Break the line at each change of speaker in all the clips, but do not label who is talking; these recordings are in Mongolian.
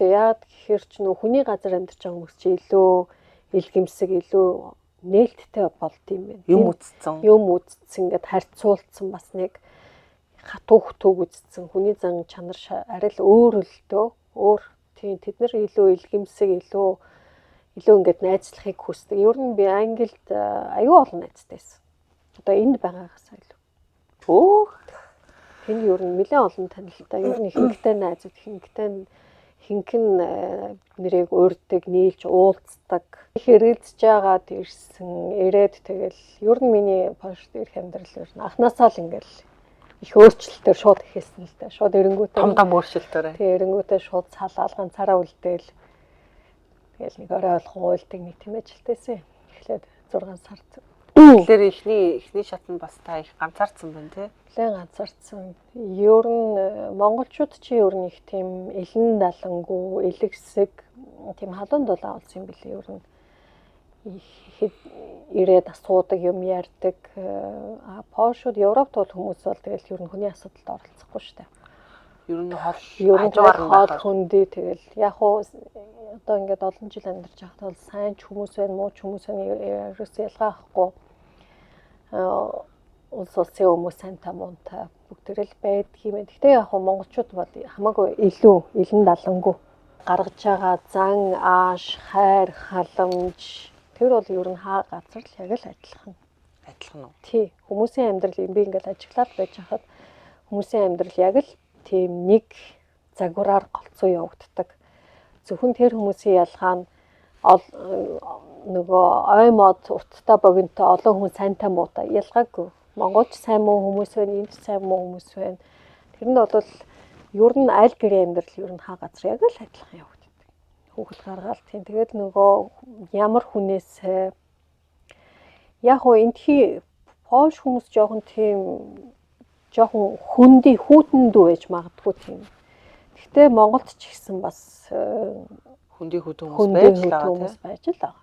нээлттэй. Яагаад гэхээр ч нөө хүний газар амьдарч байгаа хүмүүс чи илүү илгэмсэг, илүү нээлттэй болд юм байна.
Юм үтцсэн.
Юм үтцсэн ингээд харьцуулсан бас нэг хатуу хөтөөг үтцсэн хүний зан чанар арай л өөр л дөө. Өөр тийм тэд нар илүү илгэмсэг, илүү ингээд найзлахыг хүсдэг. Ер нь би Англид аюу олон найзтай байсан. Одоо энд байгаагаас илүү.
Өөх.
Тэнд ер нь нэлээд олон танилтай. Ер нь ихэнхтэй найзууд, ихэнхтэй ихэнх нь нэрийг урьдаг, нийлж уулздаг. Их эргэлзэж байгаад ирсэн. Ирээд тэгэл ер нь миний Польшд ирэх амьдрал ер нь анхнаасаа л ингээл их өөрчлөлтөөр шууд эхэлсэн л дээ. Шууд эренгүүтээ
том том өөрчлөлтөөр.
Тэгээ эренгүүтээ шууд салаал ганцаараа үлдээл. Тэгэл нэг орой болгон уйлдаг нэг тийм ажилтайсэн. Эхлээд 6 сард.
Тэгэхээр эхний шатнд бас та их ганцаардсан байна тий?
Нэлээд ганцаардсан. Ер нь монголчууд чи ер нь их тийм элен далангуу, элэгсэг тийм халуун дулаан улс юм билээ. Ер нь их ирээд асуудаг, юм ярьдаг. А Польшууд, Европт бол хүмүүс бол тэгэл ер нь хүний асуудалд оролцохгүй шүү дээ.
Ер нь хол
хажуугаар хол хөндий тэгэл яг уу одоо ингээд олон жил амьдарч байхад бол сайн ч хүмүүс байна, муу ч хүмүүс байна, ерөөс ялгаа авахгүй. Улс улсын хүмүүс сайнтай муунтай бүгдээрээ л байдаг юм байна. Гэхдээ яг хөө монголчууд бол хамаагүй илүү элен далангуу гаргаж байгаа зан, ааш, хайр, халамж тэр бол ер нь хаа газар л яг л адилхан.
Адилхан уу?
Тий. Хүмүүсийн амьдрал би ингээд ажиглаад байж хахад хүмүүсийн амьдрал яг л тийм нэг загвараар голцоо явагддаг. Зөвхөн тэр хүмүүсийн ялгаа нь нөгөө ой мод урттай богинотой олон хүн сайнтай муутай ялгаагүй. Монголч сайн муу хүмүүс байна, энд сайн муу хүмүүс байна. Тэр нь бол ер нь аль гэрийн амьдрал ер нь хаа газар яг л адилхан явагддаг. Хүүхэл гаргаал тийм. Тэгээд нөгөө ямар хүнээс яг хоо эндхий Польш хүмүүс жоохон тийм жоохон хөндөй хүүтэндүү байж магадгүй тийм. Гэхдээ Монголд ч гэсэн бас
хөндөй хүүтэн хүмүүс
байж л байгаа.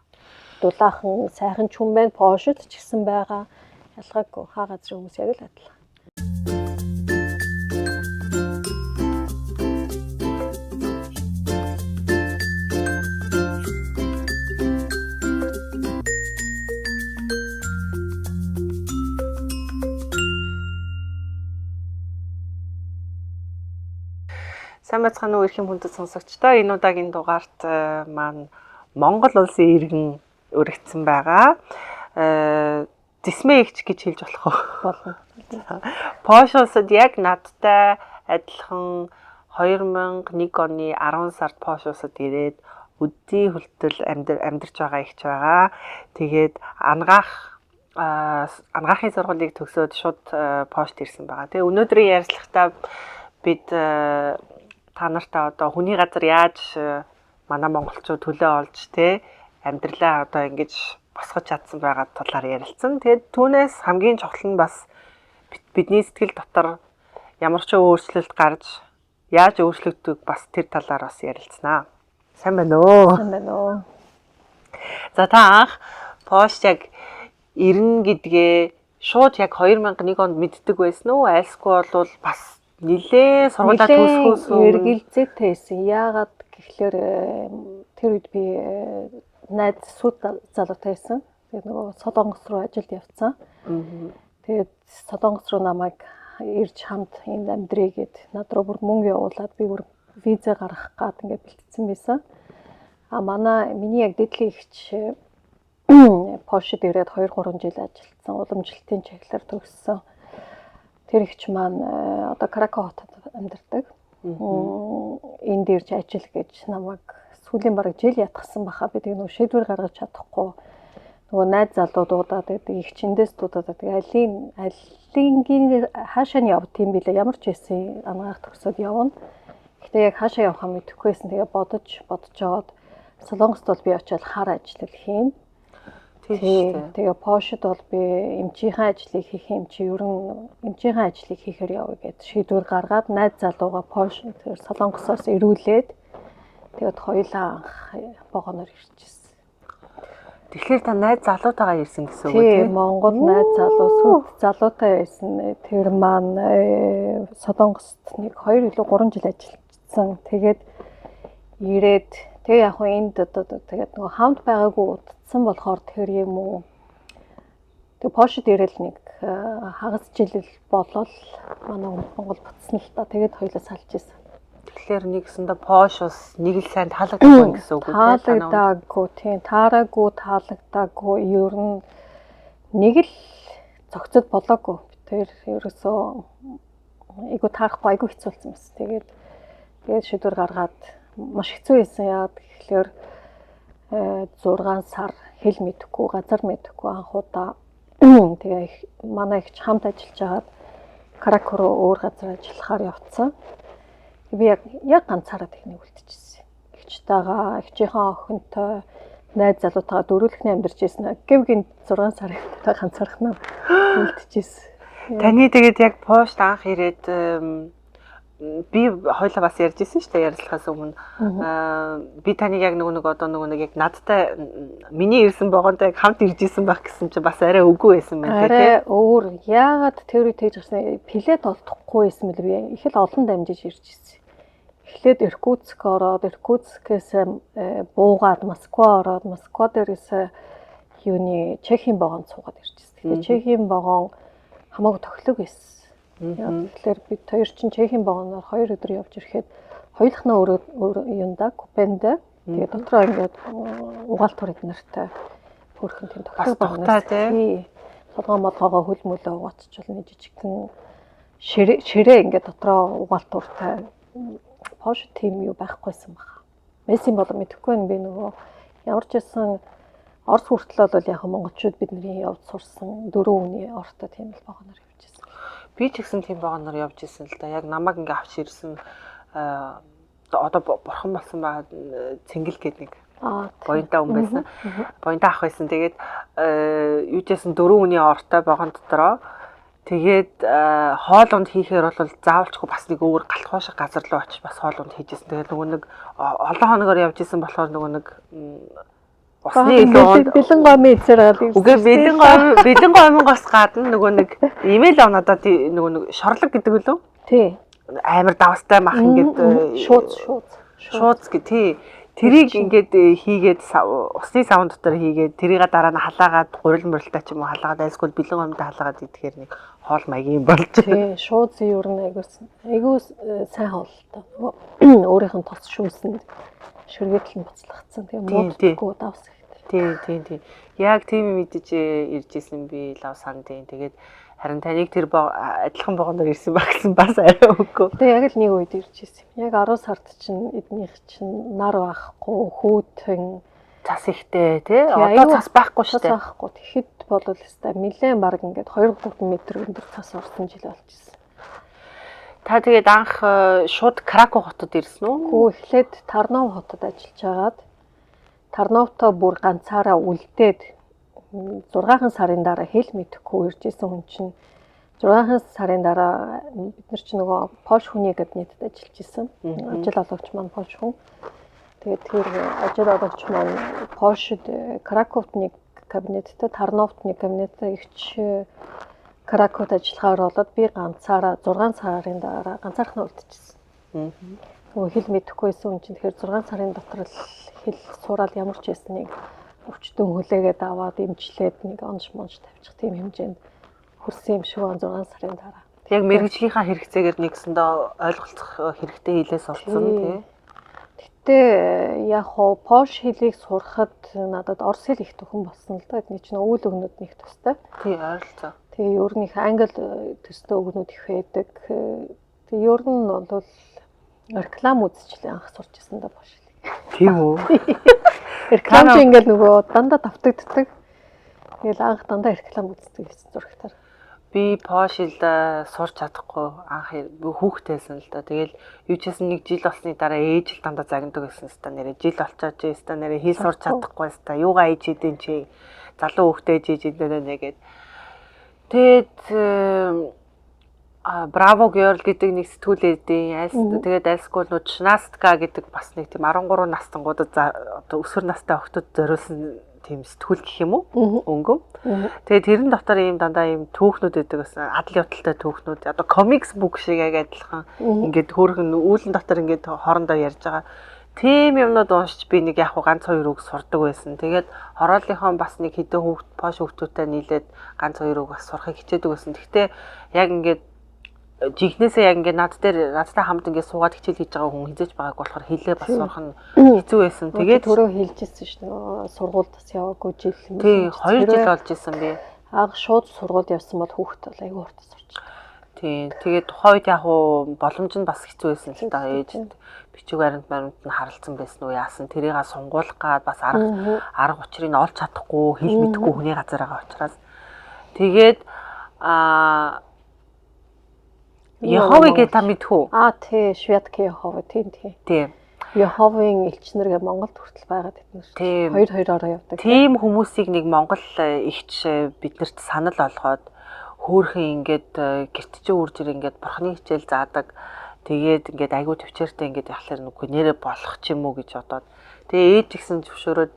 Дулаахан сайхан ч хүн байна, Польшд ч гэсэн байгаа. Ялгаагүй хаа газрын хүмүүс яг л адилхан.
Сайн байцгаана уу эрхэм хүндэт сонсогчдоо. Энэ удаагийн дугаарт маань Монгол улсын иргэн өргөцсөн байгаа. Зэсмэ эгч гэж хэлж болох уу?
Болно.
Польш улсад яг надтай адилхан 2001 оны 10 сард Польш улсад ирээд өдний хүртэл амьдарч байгаа эгч байгаа. Тэгээд ангаахын сургуулийг төгсөөд шууд Польшд ирсэн байгаа. Тэгээ өнөөдрийн ярилцлагатаа бид та нартай одоо хүний газар яаж манай монголчууд төлөө олж те амьдралаа одоо ингэж босгож чадсан байгаа талаар ярилцсан. Тэгээд түүнээс хамгийн чухал нь бас бидний сэтгэл дотор ямар ч өөрчлөлт гарч яаж өөрчлөгддөг бас тэр талаар бас ярилцсанаа. Сайн байна уу?
Сайн байна уу?
За та анх Польшд яг ирнэ гэдгээ шууд яг 2001 онд мэддэг байсан уу? Айлсгүй бол бас нилээ сургуулаа төгсөхөөс
өмнө эргэлзээтэй байсан. Яагаад гэхлээр тэр үед би найз сүд залуутай байсан. Тэгээд нөгөө Солонгос руу ажилд явцсан. Тэгээд Солонгос руу намайг ирж хамт энд амьдрий гэд над руу бүр мөнгө явуулаад би бүр виза гаргах гад ингээд бэлтгэсэн байсан. А миний яг дэдлийн эгч Польшид ирээд 2-3 жил ажилласан. Уламжлалтын чиглэлээр төгссөн. Тэр эгч маань одоо Крако хотод амьдардаг. Энд ирж ажил гэж намайг сүүлийн бараг жил ятгсан баха. Би тэг нөгөө шийдвэр гаргаж чадахгүй. Нөгөө найз залуу дуудаад байдаг, эгчэндээс дуудаад байдаг. Алингийн хаашаа нь явд юм бэлээ. Ямар ч байсан ангаах төгсөөд явна. Гэхдээ яг хаашаа явахаа мэдэхгүйсэн. Тэгээ бодож жоод Солонгост бол би очиод хар ажил хийн. Тэгээ Польшид бол би эмчийнхээ ажлыг хийх юм чи ер нь эмчийнхээ ажлыг хийхээр явъя гэд шийдвэр гаргаад найз залуугаа Польш тэр Солонгосоос ирүүлээд тэгээд хоёулаа анх вагоноор ирчихсэн.
Тэгэхээр та найз залуутайгаа ирсэн гэсэн үг үү?
Тийм, Монгол найз залуу сүд залуутай байсан. Тэр маань Солонгост нэг 2 илүү 3 жил ажилласан. Тэгээд Ирээд тэгээ яг хөө энд одоо тэгээд нөгөө хамт байгаагүй удцсан болохоор тэр юм уу. Тэгээ Польшид ирээл нэг хагас жил болол манай Монгол буцсан л та. Тэгээд хоёлаа салж исэн.
Тэгэхээр нэгсэндээ Польш бас нэг л сайн таалагдахгүй гэсэн үг үү?
Таалагдаагүй, тийм, таараагүй, таалагдаагүй. Ер нь нэг л зохицод болоогүй. Тэр ерөөсөө айгу таарахгүй, айгу хэцүү болсон байсан. Тэгээд тэгээд шийдвэр гаргаад маш хэцүү байсан. Яагаад гэхлээр 6 сар хэл мэдэхгүй, газар мэдэхгүй анхудаа. Тэгээ манай эгч хамт ажиллаж байгаад Крако руу өөр газар ажиллахаар явцсан. Би яг ганцаараа техник үлдчихсэн. Эгчтэйгээ, эгчийнхээ охинтой, найз залуутайгаа дөрвөлхний амьдарч ирсэн. Гэв гин 6 сарын дараа ганцаархнаа үлдчихсэн.
Таны тэгээд яг Польшд анх ирээд би хоёлаа бас ярьж ирсэн шүү дээ ярилцлагаас өмнө. Би таныг яг нөгөө нэг одоо нөгөө нэг яг надтай миний ирсэн вагонтой яг хамт ирж исэн байх гэсэн чинь бас арай үгүй байсан байна тий.
Арай өөр. Яагаад тэр үе тэгж гарсан плет олдохгүй байсан бэл би их л олон дамжиж ирж ирсэн. Эхлээд Иркутск ороод, Иркутскээс буугаад Москва ороод, Москва дээрээс юуны Чехийн вагонд суугаад ирж ирсэн. Тэгээ Чехийн вагон хамаагүй тохилог байсан. Тэгэхээр бид хоёр чинь Чехийн вагоноор 2 өдөр явж ирэхэд хоёулахнаа өөр өөр юунда купенд тэгээ дотроо ингээд угаалтур эднэртэй хөөрхөн тийм
тохилог вагонаас тий
толгой молгоогоо хөл мөлөө угаацчвал нэг жижигхэн ширээ ингээд дотроо угаалтуртай. Польш тийм юу байхгүйсэн баха. Месси болоо мэдэхгүй байна би нөгөө ямар ч байсан Орос хүртэл бол яг монголчууд бидний явж сурсан дөрөв хүний ортой тийм л вагоноор явж ирсэн.
Би ч гэсэн тийм вагоноор явж ирсэн л да. Яг намайг ингээ авч ирсэн одоо бурхан болсон байгаа Цэнгэл гээд нэг буянтаа хүн байсан. Буянтаа ах байсан. Тэгээд юу ч байсан дөрөв хүний ортой вагон дотроо тэгээд хоол унд хийхээр бол заавалчгүй бас нэг өөр галтгоо шиг газар руу очиж бас хоол унд хийжсэн. Тэгээд нөгөө нэг олон хоногор явж исэн болохоор нөгөө нэг усны илүү
бэлэн гомын эзэр гал
ирсэн. Үгүй бэлэн гомонгоос гадна нөгөө нэг имэйл ав надад нөгөө нэг шорлог гэдэг үлээ?
Тий.
Амар давстай мах ингээд
шууц
гэ тий. Тэрийг ингээд хийгээд усны савн дотор хийгээд тэрийг дараа нь халаагаад гурил мурилтай ч юм уу халаагаад айлсгүй бэлэн гомтой халаагаад идэхээр нэг хоол маягийн болж.
Тий, шууц ер нь айгүй сайн хоол л та. Өөрийнх нь тос шүүсэнд шүргээтэл нь буцлагцсан. Тэгээ муудахгүй давс
ихтэй. Тий. Яг тийм мэдэж ирж исэн би лав сандын. Тэгээд харин таныг тэр адилхан вагоноор ирсэн баг гэсэн бас арай үгүй.
Тэгээ яг л нэг үед ирж исэн. Яг 10 сард чинь эднийх чинь нар байхгүй, хүүтэн
цас ихтэй тий. Одоо цас байхгүй шүү дээ.
Цас байхгүй. Тэгэхэд бол өстой нэлээд баг ингээд 2-3 м өндөр цас орсон жил болж исэн.
Та тэгээд анх шууд Крако хотод ирсэн үү?
Үгүй, эхлээд Тарнов хотод ажиллаж хагаад Тарновтой бүр ганцаараа үлдээд 6 сарын дараа хэл мэдэхгүй ирж исэн хүн чинь 6 сарын дараа бид нар чинь нөгөө Польш хүний кабинетэд ажиллаж исэн. Ажил олгогч маань Польш хүн. Тэгээд тэр ажил олгогч маань Польшид Краковт нэг кабинеттэй, Тарновт нэг кабинеттэй ихч Краковт ажиллахаар болоод би ганцаараа 6 сарын дараа ганцаархнаа үлдчихсэн. Нөгөө хэл мэдэхгүйсэн хүн чинь тэгэхээр 6 сарын дотор л хэл сураал ямар ч байсныг өвчтөн хүлээгээд аваад имжлээд нэг онж монж тавьчих тийм хэмжээнд хүрсэн юм шиг байна 6 сарын дараа.
Яг мэргэжлийнхаа хэрэгцээгээр нэгсэндээ ойлголцох хэрэгтэй хэлээ сурцсан тий.
Гэтэ яг хоо Польш хэлийг сурахад надад орос хэл их төхөн болсон л да. Эдний чинь үйл өгнүүд нэг төстэй.
Тий, ойролцоо.
Тэгээ ер нь их англи төстэй өгнүүд их байдаг. Тэгээ ер нь бол реклам үзчихлээ анх сурч ирсэн да Польш хэлийг.
Тийм үү?
Реклам чи ингээл нөгөө дандаа давтагддаг. Тэгэл анх дандаа реклам үздэг гэсэн зурагтаар.
Би Польш хэл сурч чадахгүй анх хүүхдээсэн л да. Тэгэл юу ч гэсэн нэг жил болсны дараа ээж л дандаа загнадаг гэсэн ста нэрэ жил болчооч ста нэрэ хэл сурч чадахгүй ста юугаа ээж хийдэн чи залуу хүүхдээ ээж хийдэн нэ гэд. Тэгээд Браво Girl гэдэг нэг сэтгүүлээдийн тэгээд альскул нүү Чнастка гэдэг бас нэг тийм 13 настангуудад одоо өсвөр настай охтод зориулсан тийм сэтгүүл гэх юм уу? Өнгөн. Тэгээд тэрэн дотор ийм дандаа ийм түүхнүүд өгдөг гэсэн адал явдалтай түүхнүүд. Одоо комикс бүк шиг яг адилхан ингээд хөөрхөн үүлэн дотор ингээд хоорондоо ярьж байгаа. Тийм юмнууд уншиж би нэг яг ганц хоёр үг сурдаг байсан. Тэгээд хорооллынхон бас нэг хэдэн хүүхд пош хүүхдүүдтэй нийлээд ганц хоёр үг бас сурахыг хичээдэг байсан. Гэхдээ яг ингээд жинхнээсээ яг ингээд над дээр надтай хамт ингээд суугаад хичээл хийж байгаа хүн хизээч байгааг болохоор хэлээ бас сурах нь хэцүү байсан.
Тэгээд түрүү хэлжсэн шүү дээ. Сургуульд бас яваагүй жил.
Тийм 2 жил болж исэн би.
Анх шууд сургуульд явсан бол хүүхэд бол айгүй хурдан сурчдаг.
Тийм. Тэгээд тухайн үед яг уу боломж нь бас хэцүү байсан л та, ээж бичиг баримт баримт нь харалцсан байсан уу яасан, тэрийг сунгуулах гад бас арга учрыг нь олж чадахгүй, хэл мэдэхгүй хүний газар байгаа учраас. Тэгээд Яховыг та мэдэх үү?
Аа тий, Шведки Яхов, тийм тий.
Тийм.
Яховын элчнэр гэ Монголд хүртэл байгаад идэв шүү. Хоёр хоёроор явдаг.
Тийм хүмүүсийг нэг Монгол эгч биднэрт санал олгоод хөөхөн ингээд гэрт чи үрж ир ингээд бурхны хичээл заадаг. Тэгээд ингээд айгүй төвчээртэй ингээд яхалаар нүггүй нэрэ болох ч юм уу гэж бодоод. Тэгээ ээж гисэн зөвшөөрөөд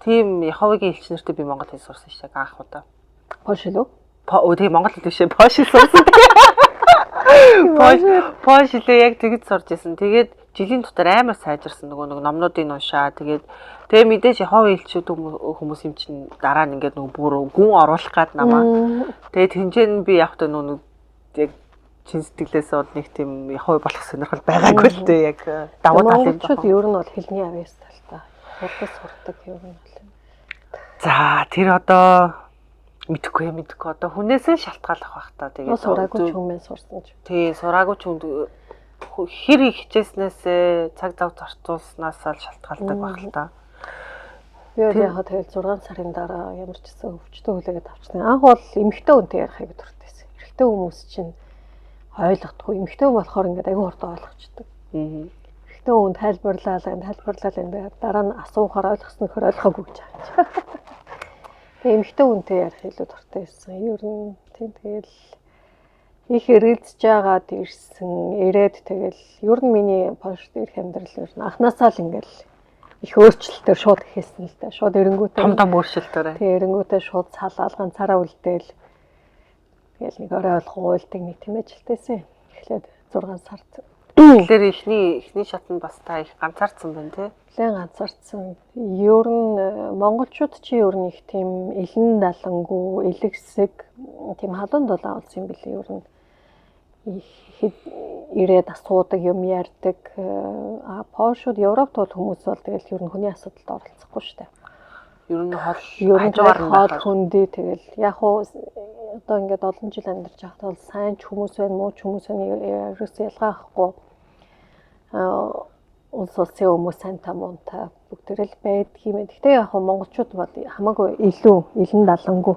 тийм Яховын элчнэртэй би монгол хэл сурсан шаг анх удаа.
Польш хэл үү?
Тийм монгол хэл биш ээ, польш хэл сурсан. Польш хэлээ яг тэгж сурж исэн. Тэгээд жилийн дотор амар сайжирсан, нөгөө нэг номнуудыг уншаа. Тэгээд тэгээ мэдээж Яховын элчүүд хүмүүс юм чинь дараа нь ингээд нөгөө бүр гүн оруулах гад намаа. Тэгээд тэнцэн нь би яг та нөгөө яг чин сэтгэлээсээ бол нэг тийм Яхов болох сонирхол байгаагүй л дээ, яг
давуу тал юм. Монголчууд ер нь бол хэлний авьяас талтай. Хурдан сурдаг юм бол.
За тэр одоо мэдхгүй одоо хүнээсээ шалтгааллах байх та.
Тэгээд сураагүй ч хүмүүс сурсан ч.
Тий, сураагүй ч хүнд хэр их хичээснээсээ цаг зав зарцуулснаас л шалтгаалдаг байх л та.
Би бол яг тэгэл 6 сарын дараа ямар ч гэсэн өвчтөн хүлээгээд авчихсан. Анх бол эмэгтэй хүнтэй ярих аяг дуртай байсан. Эрэгтэй хүмүүс чинь ойлгохгүй. Эмэгтэй хүн болохоор ингээд аягүй хурдан ойлгочдөг. Эрэгтэй хүн тайлбарлаа энэ байгаад дараа нь асуухаар ойлгосон нөхөр ойлгоогүй гэж байгаа. Тэгээ эмэгтэй хүнтэй ярих илүү дуртай байсан. Ер нь тийм тэгэл их эргэлзэж байгаад ирсэн. Ирээд тэгэл ер нь миний Польшд ирэх амьдрал ер нь анхнаасаа л ингээл их өөрчлөлтөөр шууд эхэлсэн л дээ. Шууд эренгүүтээ
том өөрчлөлтөөр.
Тэгээ эренгүүтээ шууд салаал ганцаараа үлдээл. Тэгэл нэг орой болгон уйлдаг нэг тийм ажилтайсэн. Эхлээд 6 сард.
Тэгэхээр эхний шатнд бас та их ганцаардсан байна тий?
Нэлээд ганцаардсан. Ер нь монголчууд чи ер нь их тийм элен далангуу, элэгсэг тийм халуун дулаан улс юм билээ. Ер нь их ирээд асуудаг, юм ярьдаг. А Польшууд Европт бол хүмүүс бол тэгэл ер нь хүний асуудалд оролцохгүй шүү дээ.
Ер нь хол
хажуугаар хоол хүндий тэгэл яг уу одоо ингээд олон жил амьдарч байхад бол сайн ч хүмүүс байна, муу ч хүмүүс байна, ерөөсөө ялгаа авахгүй. Улс улсын хүмүүс сайнтай муунтай бүгдээрээ л байдаг юм. Гэхдээ яг хөө монголчууд бол хамаагүй илүү элен далангуу.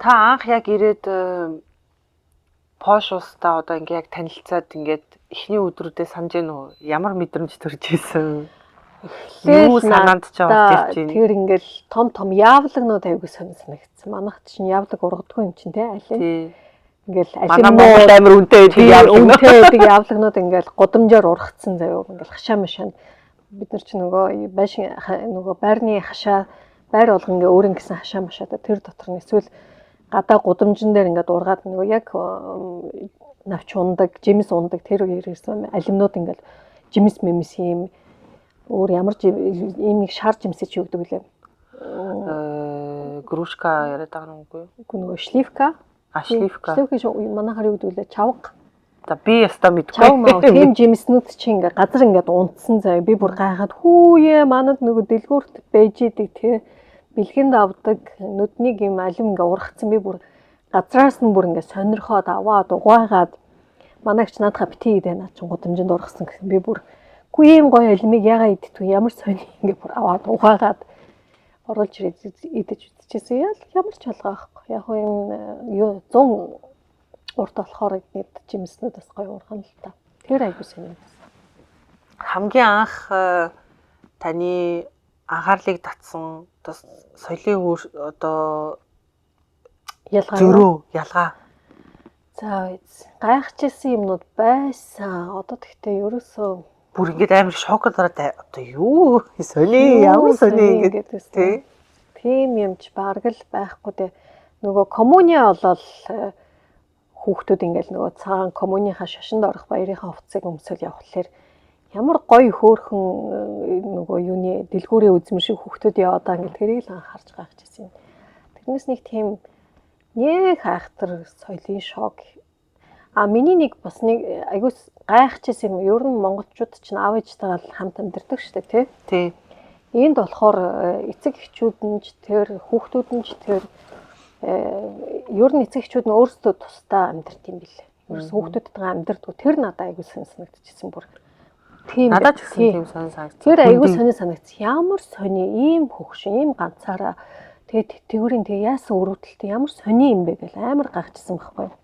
Та анх яг ирээд Польш улстай одоо ингээ яг танилцаад ингээд эхний өдрүүдээ санаж гэнэ үү? Ямар мэдрэмж төрж исэн? Юу санаанд ч орж ирж байна?
Тэр ингээл том том явлагнууд аягүй сонь санагдсан. Манайх чинь явлаг ургадгүй юм чинь те аль. Ингээл
алим Монгол амар үнэтэй байдаг явлаг.
Үнэтэй байдаг явлагнууд ингээл гудамжаар ургацсан заяа. Ингээл хашаа машаанд бид нар чинь нөгөө байшин нөгөө байрны хашаа байр болгон ингээ өөр ингэсэн хашаа машаатай тэр дотор нь эсвэл гадаа гудамжин дээр ингээд ургаад нөгөө яг навч ундаг, жимс ундаг тэр үеэр ирсэн алимнууд ингээл жимс мэмс юм өөр ямар ийм нэг шар жимсээ чи өгдөг лээ.
Грушка яриад байгаа юм уу?
Үгүй нөгөө шливка.
А шливка.
Шливка манайхаар юу гэдэг лээ? Чавга.
За би ястаа мэдгүй.
Чав маа тийм жимснүүд чи ингээ газар ингээд унтсан заяа. Би бүр гайхаад хүүе манад нөгөө дэлгүүрт байж идэг те бэлгэнд авдаг нүднийг юм алим ингээ ургацсан би бүр газраас нь бүр ингээ сонирхоод аваад угаагаад манайч наадхаа бити идэ наа чин гудамжинд ургасан гэсэн би бүр үгүй ийм гоё алимыг ягаа идтгүй ямар сони ингээ бүр аваад угаагаад оруулж ирээд идэж үзчихсэн. Ямар ч ялгаа байхгүй. Яг юм юу 100 урт болохоор эднийд жимснүүд бас гоё ургана л та. Тэр айгуу сонир байсан.
Хамгийн анх таны анхаарлыг татсан одоо соёлын одоо
ялгаа
зөрүү ялгаа.
За гайхажсэн юмнууд байсан. Одоо тэгтээ ерөөсөө
бүр ингээд амар шокод ороод одоо юу сони ямар сони ингээд
тий. Тийм юмч бараг л байхгүй дээ. Нөгөө коммуни болол хүүхдүүд ингээд нөгөө цагаан коммунийнхаа шашинд орох баярынхаа хувцсыг өмсөөл явхлаар Ямар гоё хөөхөн нөгөө юуны дэлгүүрийн үзмэр шиг хүүхдүүд яваад байгаа, ингээд тэрийг л анхаарч гайхаж байсан. Тэрнээс нэг тийм нэг айхтар соёлын шок. А миний нэг бас нэг айгүй гайхажсэн юм. Ер нь монголчууд чинь аав ээжтэйгээ л хамт амьдардаг шүү дээ, тий?
Тий.
Энд болохоор эцэг эхчүүд нь ч тэр, хүүхдүүд нь ч тэр, ер нь эцэг эхчүүд нь өөрсдөө тусдаа амьдарт юм билээ. Ерөөс хүүхдүүдтэйгээ амьдардгүй. Тэр надад айгүй сонь санагдчихсан бүр.
Тийм. Надад ч гэсэн тийм сонь санагдсан.
Тэр айгүй сонь санагдсан. Ямар сони ийм хөгшин, ийм ганцаараа тэгээд тэтгэврийн тэг яасан өрөвдөлтөй ямар сони юм бэ гэл амар гайхчихсан байхгүй юу.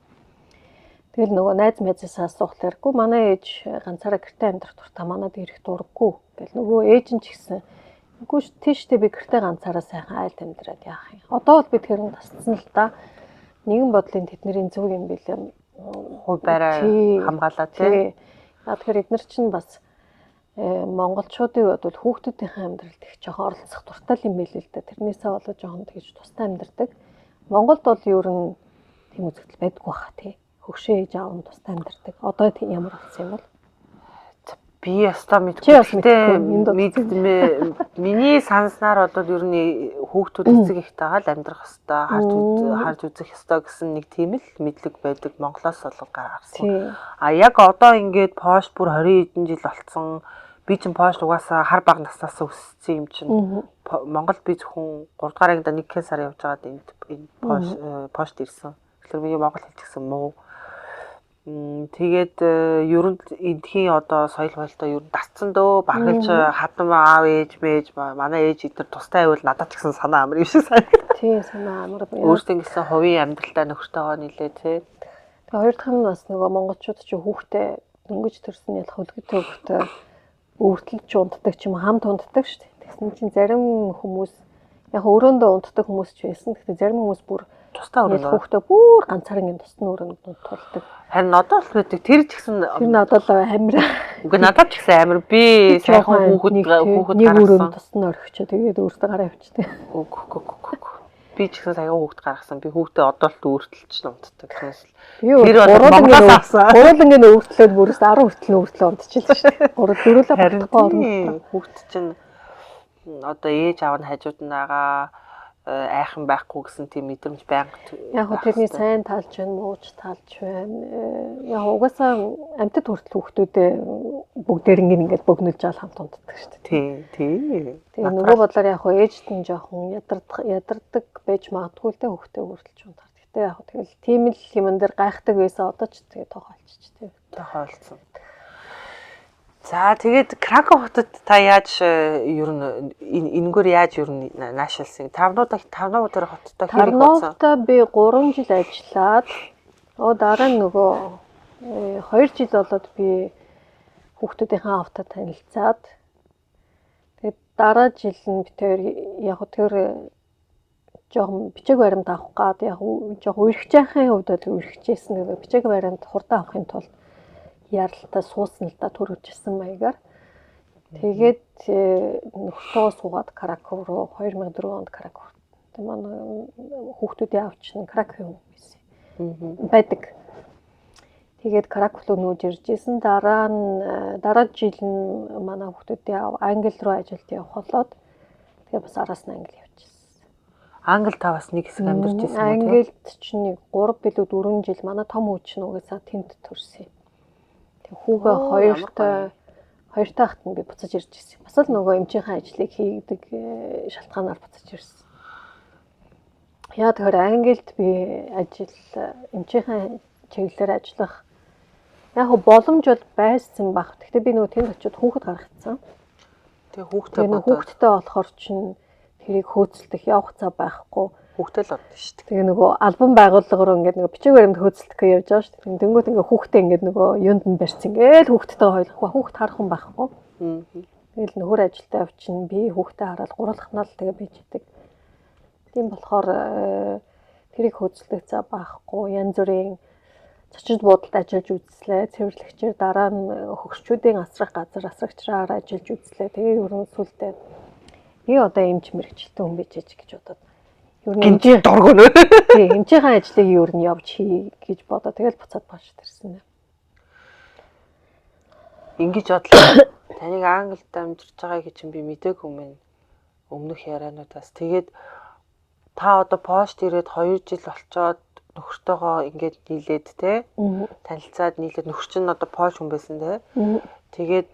Тэгэл нөгөө найз майзаас асуухлаар гүү манай ээж ганцаараа гэртээ амьдрах дуртай, манад ирэх дурггүй гэл, нөгөө ээж нь ч гэсэн үгүй ш тийштэй би гэртээ ганцаараа сайхан айлд амьдраад яах юм. Одоо бол би тэр нь тасцсан л да. Нэгэн бодлын тэдний зөв юм билээ.
Хувь байраа хамгаалаа тий.
А тэгэхээр эднэр чинь бас монголчуудын хувьд бол хүүхдүүдийнхээ амьдралд их жоохон оролцох дуртай юм билээ л да. Тэрнээсээ болоод жоохон тэгж тустай амьдрдаг. Монголд бол ер нь тийм үзэгдэл байдгүй баха тий. Хөгшөө ээж аав нь тустай амьдардаг. Одоо тийм ямар болсон юм бол?
Би ястаа мэдгүй. Гэхдээ миний санснаар бол ер нь хүүхдүүд эцэг эхтэйгээ л амьдрах ёстой, харж үзэх ёстой гэсэн нэг тийм л мэдлэг байдаг. Монголоос бол гаргасан. А яг одоо ингээд Польш бүр 20 хэдэн жил болцсон. Би чинь Польш угаасаа хар бага наснаас өссөн юм чинь. Монголд би зөвхөн 3 дугаар ангид 1 сар явж байгаад энд Польшд ирсэн. Тэгэхээр би монгол хэл ч гэсэн муу. Тэгээд ер нь эндхийн одоо соёл боёлтой ер нь дасцсан дөө. Бараг л хадам аав ээж мэж манай ээж эдгээр тустай байвал надад ч гэсэн санаа амар юм шиг санагдав.
Тий, санаа амар.
Өөрсдөө гэсэн хувийн амьдралтай нөхөртөөгөө нилээ тий.
Тэгээ хоёр дахь нь бас нөгөө монголчууд чи хүүхдээ дөнгөж төрсөн ялах хөлгөтэй хүүхдээ өвөртлөж унтдаг ч юм хамт унтдаг шүү дээ. Тэгсэн чинь зарим хүмүүс яг өрөөндөө унтдаг хүмүүс ч байсан. Гэхдээ зарим хүмүүс бүр
тусдаа өрөөнд
хүүхдээ бүр ганцаараа ингэ тусдаа өрөөнд тулдаг.
Харин одоо л байдаг. Тэр ч гэсэн
тэр надад л амар.
Үгүй надад ч гэсэн амар. Би сайхан хүүхэд
нэг өрөөнд тусна орхичоо тэгээд өөртөө гараа явчихдаг.
Үгүй. Би ч гэсэн саяхан хүүхэд гаргасан. Би хүүхдээ одоо л өөртөлж унтдаг.
Тэр бол Монголоос авсан. Гурлангийн өөртлөөд бүрээс 10 хүртэл нь өөртлөө унтчихлаа шүү дээ. 3 дөрвөлөө бодохгүй орно.
Хүүхэд чинь одоо ээж аав нь хажууд нь байгаа айхан байхгүй гэсэн тийм мэдрэмж байнга.
Яг хөө тэрний сайн талж байна, мууч талж байна. Яг угаасаа амьтад хүртэл хүүхдүүдээ бүгдээр ингээд богнолж аал хамт унтдаг шүү дээ.
Тий, тий.
Тэгээ нөгөө бодлоор яг хөө ээжд нь жоохон ядардаг байж магадгүй л дээ хүүхдээ хүртэл унтах. Гэтэ яг тэгэл тийм л юмн дээр гайхдаг байсан, одоо ч тэгээ тоохоолчих тий.
Тоохоолцсон. За тэгээд Краков хотод та яаж ер нь энэгээр яаж ер нь наашилсан? Тарнов тэр хоттой
хэрэг болсон. Тарновта би 3 жил ажиллаад дараа нь нөгөө 2 жил болоод би хүүхдүүдийнхээ аавтай танилцаад тэгээд дараа жил нь би тэр яг тэр жоохон бичиг баримт авах гад яг жоохон үерхжээхийн хувьд бол үерхжээсэн. Бичиг баримт хурдан авахын тулд яралтаа суусан л да төрөвчсөн маягаар. Тэгээд нөхөртөө суугаад Краков руу 2004 онд Краков. Тэг манай хүүхдүүдийн аав чинь Краков юм байсан. Байдаг. Тэгээд Краков руу нүүж ирж исэн. Дараа нь дараа жил нь манай хүүхдүүдийн аав Англи руу ажилд явах болоод тэгээ бас араас нь Англи явчихсан.
Англи та бас нэг хэсэг амьдарч исэн
үү? Англид чинь нэг 3 билүү 4 жил манай том хүү чинь угаасаа тэнд төрсөн. Хүүгээ хоёртой хат нь би буцаж ирж ирсэн. Бас л нөгөө эмчийнхээ ажлыг хийдэг шалтгаанаар буцаж ирсэн. Яа тэгэхээр Англид би ажил эмчийнхээ чиглэлээр ажиллах яг боломж бол байсан баг. Гэхдээ би нөгөө тэнд очиод хүүхэд гаргацсан.
Тэгээ хүүхдээ
бодоод хүүхэдтэй болохоор чинь тэрийг хөөцөлдөх явах цаа байхгүй.
Хүүхдээ л бодно шүү дээ.
Тэгээ нөгөө албан байгууллага руу ингээд нөгөө бичиг баримт хөөцөлдөх гэж явж байгаа шүү дээ. Тэнгүүт ингээд хүүхдээ ингээд нөгөө юунд нь барьсан. Ингээл хүүхдтэйгээ хоёлох. Хүүхд харах хүн байхгүй. Тэгэл нөхөр ажилдаа явчихна. Би хүүхдээ хараад гурлахнаа л тэгээ бийж идэг. Тийм болохоор тэрийг хөөцөлдөх цаа байхгүй. Янз бүрийн зочид буудалд ажиллаж үзлээ. Цэвэрлэгчээр дараа нь хөгшчүүдийн асрах газар асрагчраар ажиллаж үзлээ. Тэгээ ер нь сүлдээ би одоо эмч мэрэгчлээ хүн байж гэж бодоод
ер нь эмчийн дург нөө.
Тий, эмчийнхээ ажлыг ер нь явж хий гэж бодоо. Тэгэл буцаад Польшд ирсэн.
Ингэж бодлоо. Таныг Англид амьдарч байгааг чинь би мдээгүй юм. Өмнөх яриануудаас. Тэгээд та одоо Польшд ирээд 2 жил болчоод нөхөртөөгөө ингээд нийлээд те танилцаад нийлээд нөхөр чинь одоо Польш хүн байсан те. Тэгээд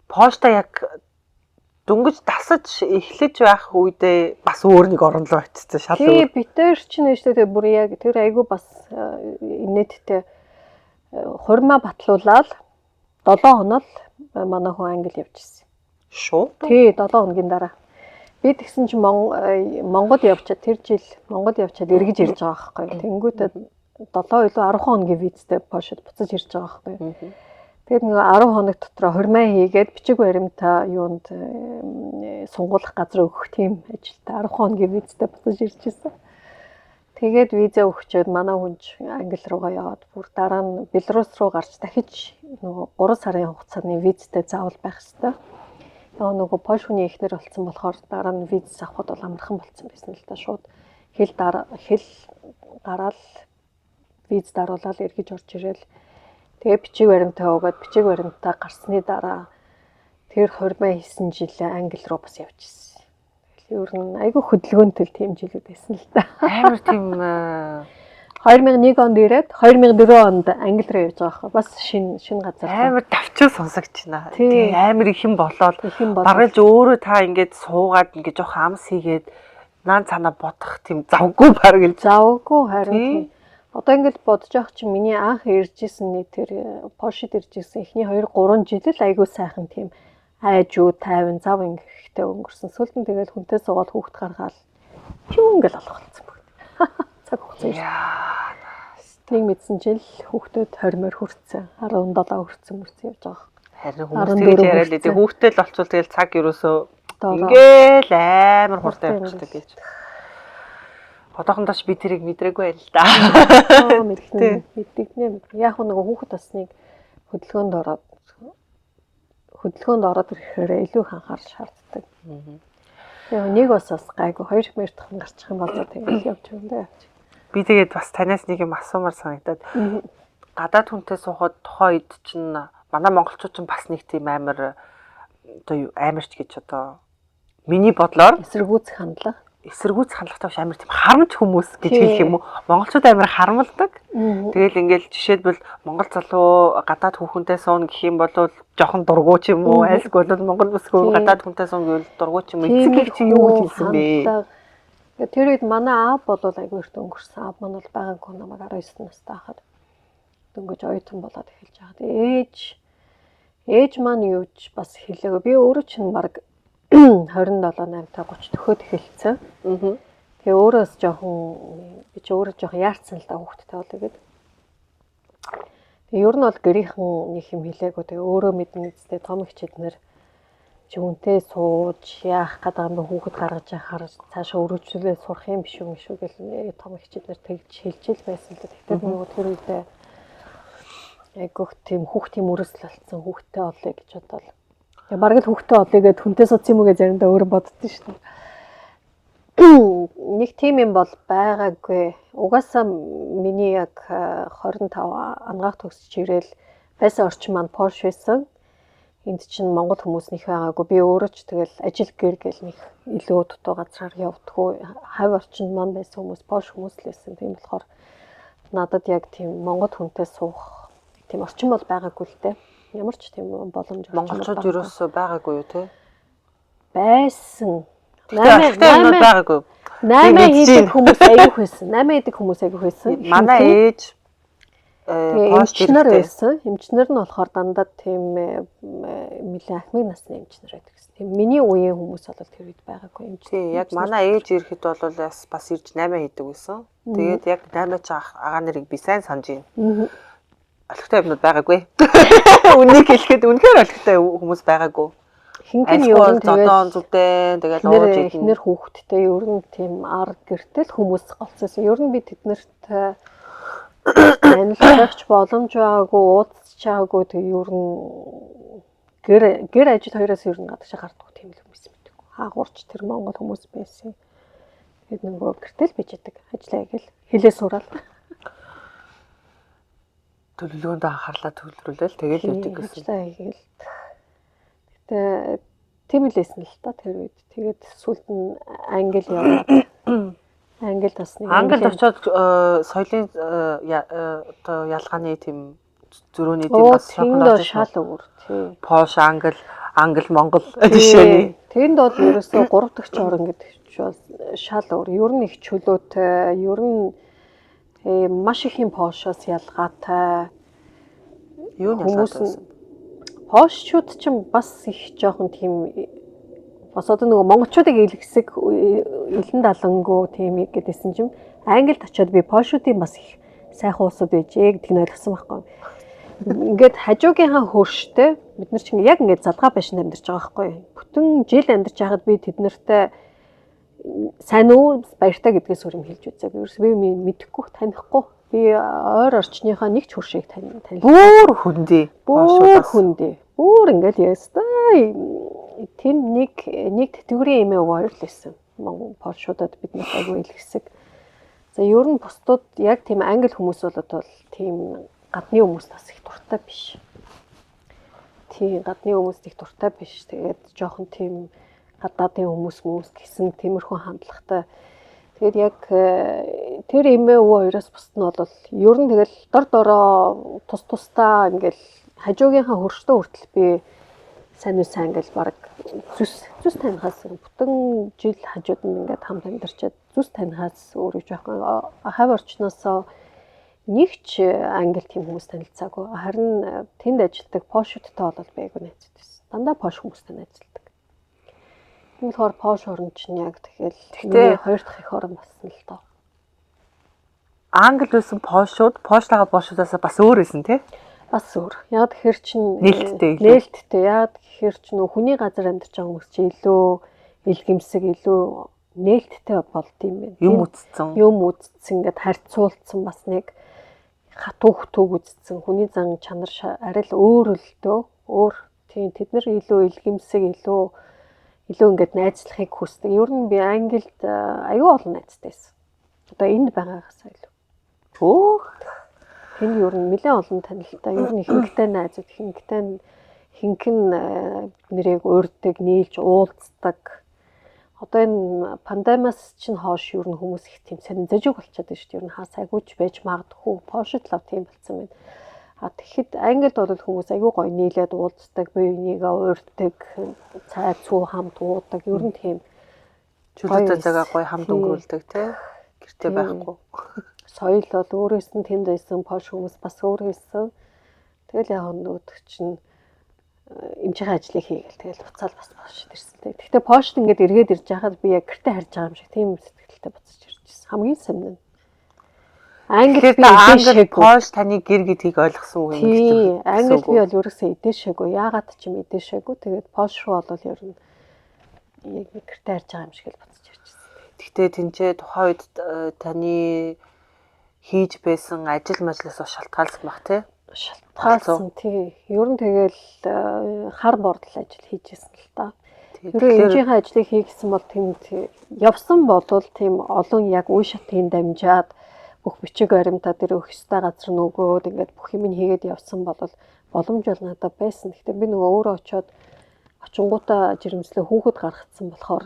Польштай яг дөнгөж дасаж эхлэж байх үедээ бас өөр нэг орон руу очсон шал
өөр. Тий, бид тэр чинь шүү дээ бүр яг тэр айгүй бас инээдтэй хурмаа батлуулаад 7 хоног манай хүн Англи явж ирсэн.
Шууд?
Тий, 7 хоногийн дараа. Би тэгсэн чинь Монгол явчаад тэр жил Монгол явчаад эргэж ирж байгаа байхгүй. Тэнгүүтээ 7 илүү 10 хоногийн визтэй Польшд буцаж ирж байгаа байхгүй. Тэгээд нэг 10 хоног дотор хурмаа хийгээд бичиг баримтаа юунд сунгуулах газар өгөх тийм ажилтай 10 хоногийн визтэй буцаж ирж ирсэн. Тэгээд виза өгчөөд манай хүн ч Англи руугаа яваад бүр дараа нь Беларусь руу гарч дахиж нөгөө 3 сарын хугацааны визтэй заавал байх ёстой. Яг нөгөө Польш хүний эхнэр болсон болохоор дараа нь виз авахд бол амархан болсон байсан л да. Шууд хэл гараал виз даруулаад эргэж орж ирээл тэгээ бичиг баримтаа өгөөд бичиг баримтаа гарсны дараа тэр хурмаа хийсэн жилээ Англи руу бас явж ирсэн. Тэгэл ер нь айгүй хөдөлгөөнтэй тийм жилүүд байсан л да.
Амар тийм
2001 онд ирээд 2004 онд Англи руу явж байгаа байхгүй. Бас шинэ газар.
Амар давчуу сонсогч байна. Тий, амар их юм болоод бараг л өөрөө та ингээд суугаад ингээд жоох амс хийгээд наан цаанаа бодох тийм завгүй бараг л.
Завгүй харин тийм. Одоо ингээд бодож явах чинь миний анх ирж исэн нэг тэр Польшид ирж исэн эхний 2 3 жил л айгүй сайхан тийм айжуу 50 зав ингэхтэй өнгөрсөн. Сүүлд нь тэгэл хүнтэй суугаад хүүхд гаргаал юм ингээл алах болсон бүгд. Цаг хугацаа.
Яа.
Нэг мэдсэн жил хүүхдүүд 20-мөр хүрсэн. 17 хүрсэн мөрсөн явж байгаа.
Харин хүмүүс тэгж яриад л дээ. Хүүхдтэй л болчвол тэгэл цаг ерөөсөө ингээл амар хурдан явчихдаг гэж. Одоохондоо ч би тэрийг мэдрээгүй байл л да.
Мэднэ. Мэддэгнэ. Яг нөгөө хүүхэд бас нэг хөдөлгөөнд ороод ирэхээр илүү их анхаарал шаарддаг. Яг нэг бас гайгүй хоёр мэртхэн гарчих юм бол тэгэл явж байгаа юм да.
Би тэгээд бас танаас нэг юм асуумар санагдаад. Гадаад хүнтэй суухад тухайн үед чинь манай монголчууд чинь бас нэг тийм амар одоо амарч гэж одоо миний бодлоор
эсэргүүцэх хандлага.
Эсэргүүцэх хандлагатай биш амар тийм харамч хүмүүс гэж хэлэх юм уу? Монголчууд амар харамлдаг. Тэгэл ингээл жишээлбэл монгол залуу гадаад хүүхэнтэй сууна гэх юм бол жоохон дургу ч юм уу, айлсгүй бол монгол бүсгүй гадаад хүнтэй сууна гэвэл дургу ч юм уу. Эцэг их чи юу гэж хэлсэн бэ?
Тэр үед манай аав бол айгүй эрт өнгөрсөн. Аав маань бол байгаагүй намайг 19 настай байхад дөнгөж оюутан болоод эхэлж байгаа. Ээж маань юу ч бас хэлээгүй. Би өөрөө чинь баг 27 8 та 30 төхөөд эхэлсэн. Тэгээ өөрөөс жоохон би чи өөрөө жоохон яарцсан л да хүүхдтэй болоо гэд. Тэгээ ер нь бол гэрийнхэн нэг юм хэлээгүй. Тэгээ өөрөө мэднэ үстэй том их чиднэр чи үнтэй сууж яах гэдэг юм бэ хүүхэд гаргаж яхаар цаашаа өргөжлөлөө сурах юм биш үү шүү гэл том их чиднэр тэгж хэлж ил байсан л да. Тэгэхээр нөгөө тэр үедээ айгүйх тийм хүүхдийн мөрөсөл болсон хүүхдтэй олъё гэж бодоол. Тэгээ бараг л хүүхдтэй олъё гэд хүнтэй суудсан юм уу гэж заримдаа өөрөө боддоо шүү дээ. Нэг тийм юм бол байгаагүй. Угаасаа миний яг 25 ангаах төгсөж ирээл байсан орчин маань Польш байсан. Энд чинь монгол хүмүүс нэх байгаагүй. Би өөрөө ч тэгэл ажил гэр гэл нэг илүү дутуу газраар явдггүй. Хавь орчинд маань байсан хүмүүс Польш хүмүүс л байсан. Тийм болохоор надад яг тийм монгол хүнтэй суух тийм орчин бол байгаагүй л дээ. Ямар ч тийм боломж
монголчууд ерөөсөө байгаагүй юу те?
Байсан.
8 байгаагүй.
8 хийдэг хүмүүс айгүйх байсан. 8 хийдэг хүмүүс айгүйх байсан.
Манай ээж
эмчнэр байсан. Эмчнэр нь болохоор дандаа тийм нэлээд ахмын насны эмчнэр байдаг гэсэн. Тийм миний үеийн хүмүүс бол тэр үед байгаагүй эмч.
Тийм яг манай ээж ирэхэд бол бас ирж 8 хийдэг байсан. Тэгээд яг 8 ч агаа нарыг би сайн санаж байна. Олигтой юмнууд байгаагүй. Үнийг хэлэхэд үнэхээр олигтой хүмүүс байгаагүй.
Хинхэн нь ер нь
зодоон зүдэн тэгэл ууж
идэн. Эхнэр хүүхэдтэй ер нь тийм ар гэртэл хүмүүс голцсон. Ер нь би тэднэрт танилцах боломж байгаагүй, уулзч байгаагүй. Тэг ер нь гэр ажил хоёроос ер нь гадагшаа гардаггүй тийм л хүмүүс мэдээгүй. Хаагуурч тэр монгол хүмүүс байсан. Тэгээд нөгөө гэртэл биждэг ажиллаа гэл хилээ сураал.
Төлөвлөгөөндөө анхаарлаа төвлөрүүлээл тэгэл өгдөг
гэсэн. Ажлаа хийгээл. Гэтэ тийм л байсан л та тэр үед. Тэгээд сүүлд нь Англи яваад Англид бас
нэг Англид очиод соёлын одоо ялгааны тийм зөрөөний
тийм бас шоконд шал өөр тий.
Пош, Англи, Англи, Монгол жишээний.
Тэнд бол ерөөсөө 3 дахь орон гэдэг чинь бол шал өөр. Ер нь их чөлөөтэй, ер нь маш их юм Пошоос ялгаатай.
Юу нь ялгаатай байсан?
Пошчууд ч бас их жоохон тийм бас одоо нөгөө монголчуудыг илгэсэг илэн далангуу тийм гэдээсэн чинь Англид очиод би Пошуудын бас их сайхан улсууд байжээ гэдгийг нь ойлгосон байхгүй. Ингээд хажуугийнхаа хөрштэй бид нар чинь яг ингээд залгаа байшинд амьдарч байгаа байхгүй. Бүтэн жил амьдарч байхад би тэд нартай сайн уу баяртай гэдгээс өөр юм хэлж үзээгүй. Ерөөс би мэдэхгүй, танихгүй. Би ойр орчныхаа нэг ч хөршийг тань.
Бүр хүндий.
Бүр хүндий. Бүр ингээд ястай. Тэнд нэг тэтгэврийн эмээ өвөө хоёр л байсан. Монгол Польшуудад бид нар айгүй илгэсэг. За ер нь бусдууд яг тийм англи хүмүүс бол тийм гадны хүмүүс бас их дуртай биш. Тийм гадны хүмүүст их дуртай биш. Тэгээд жоохон тийм гадаадын хүмүүс гэсэн тиймэрхүү хандлагатай. Тэгээд яг тэр эмээ өвөө хоёроос бусд нь бол ер нь тэгэл дор дороо тус тусдаа ингээл хажуугийнхаа хөрштөө хүртэл би сайн уу сайн ингээл баг зүс танихаас бүтэн жил хажууд нь ингээд хамт амьдарчаад зүс танихаас өөрөө жоохон хавь орчноосоо нэг ч англи тийм хүмүүс танилцаагүй. Харин тэнд ажилладаг пошуудтай бол би айгүй найзууд байсан. Дандаа пош хүмүүстэй найзалдаг. Тийм болохоор пош орн чинь яг тэгэл миний хоёр дахь их орн болсон л доо.
Англи байсан пошууд, пошлага пошуудаас бас өөр байсан тий?
Бас өөр. Яг тэгэхээр чин
нээлттэй
илүү. Нээлттэй. Яг тэгэхээр чин хүний газар амьдарч байгаа хүмүүс чи илүү илгэмсэг, илүү нээлттэй болд юм байна.
Юм үтцсэн.
Юм үтцсэн ингээд харьцуулсан бас нэг хатуу хөтөөг үзсэн. Хүний зан чанар арай л өөр л дөө. Өөр. Тийм тэд нар илүү илгэмсэг, илүү ингээд найзлахыг хүсдэг. Ер нь би Англид аюу олон найзтай байсан. Одоо энд байгаагаас илүү.
Хөөх.
Тэнд ер нь нэлээд олон танилтай. Ер нь ихэнхтэй найзууд, ихэнхтэй хинх нь биднэрийг урьдаг, нийлж уулздаг. Одоо энэ пандемиас чинь хойш ер нь хүмүүс их тийм сонин зэжиг болчиход байна шүү дээ. Ер нь хаа сайгүйч байж магадгүй. Пошид лав тийм болсон байна. А тэгэхэд Англид бол хүмүүс аюу гоё нийлээд уулздаг, бие бинийгээ урьдаг, цай цүү хамт уудаг. Ер нь тийм
чөлөөтэй цагаа гоё хамт өнгөрүүлдэг тий. Гэртээ байхгүй.
Соёл бол өөрөөс нь тэнд байсан пош хүмүүс бас өөр байсан. Тэгэл яг нөгөөдөг чинь эмчийн ажлыг хийгээл тэгэл буцаал бас пошид ирсэн. Тэгэхдээ пошид ингээд эргээд ирж байхад би яг гэртээ харж байгаа юм шиг тийм сэтгэлтэй буцаж ирж байсан. Хамгийн сонин нь
Англи би Англи Польш таны гэр гэдгийг ойлгосон үг
юм гэж. Англи би бол ерөөсөө идээшээгүй. Яагаад ч юм идээшээгүй. Тэгээд Польш руу бол ер нь яг гэртээ харж байгаа юм шиг л буцаж ирж байсан.
Гэхдээ тэнцээ тухайн үед таны хийж байсан ажил мажлаас бас шалтгаалсан баг тий?
Шалтгаалсан тий. Ер нь тэгэл хар бордол ажил хийж байсан л та. Ер нь эмчийнхээ ажлыг хийгсэн бол тэнд явсан болвол тийм олон яг үе шатыг дамжаад бүх бичиг баримтаа тэр өгөх ёстой газар нь өгөөд ингээд бүх юм хийгээд явсан бол боломж бол надад байсан. Гэхдээ би нөгөө өөрөө очиод очингуудаа жирэмслээ хүүхэд гаргацсан болохоор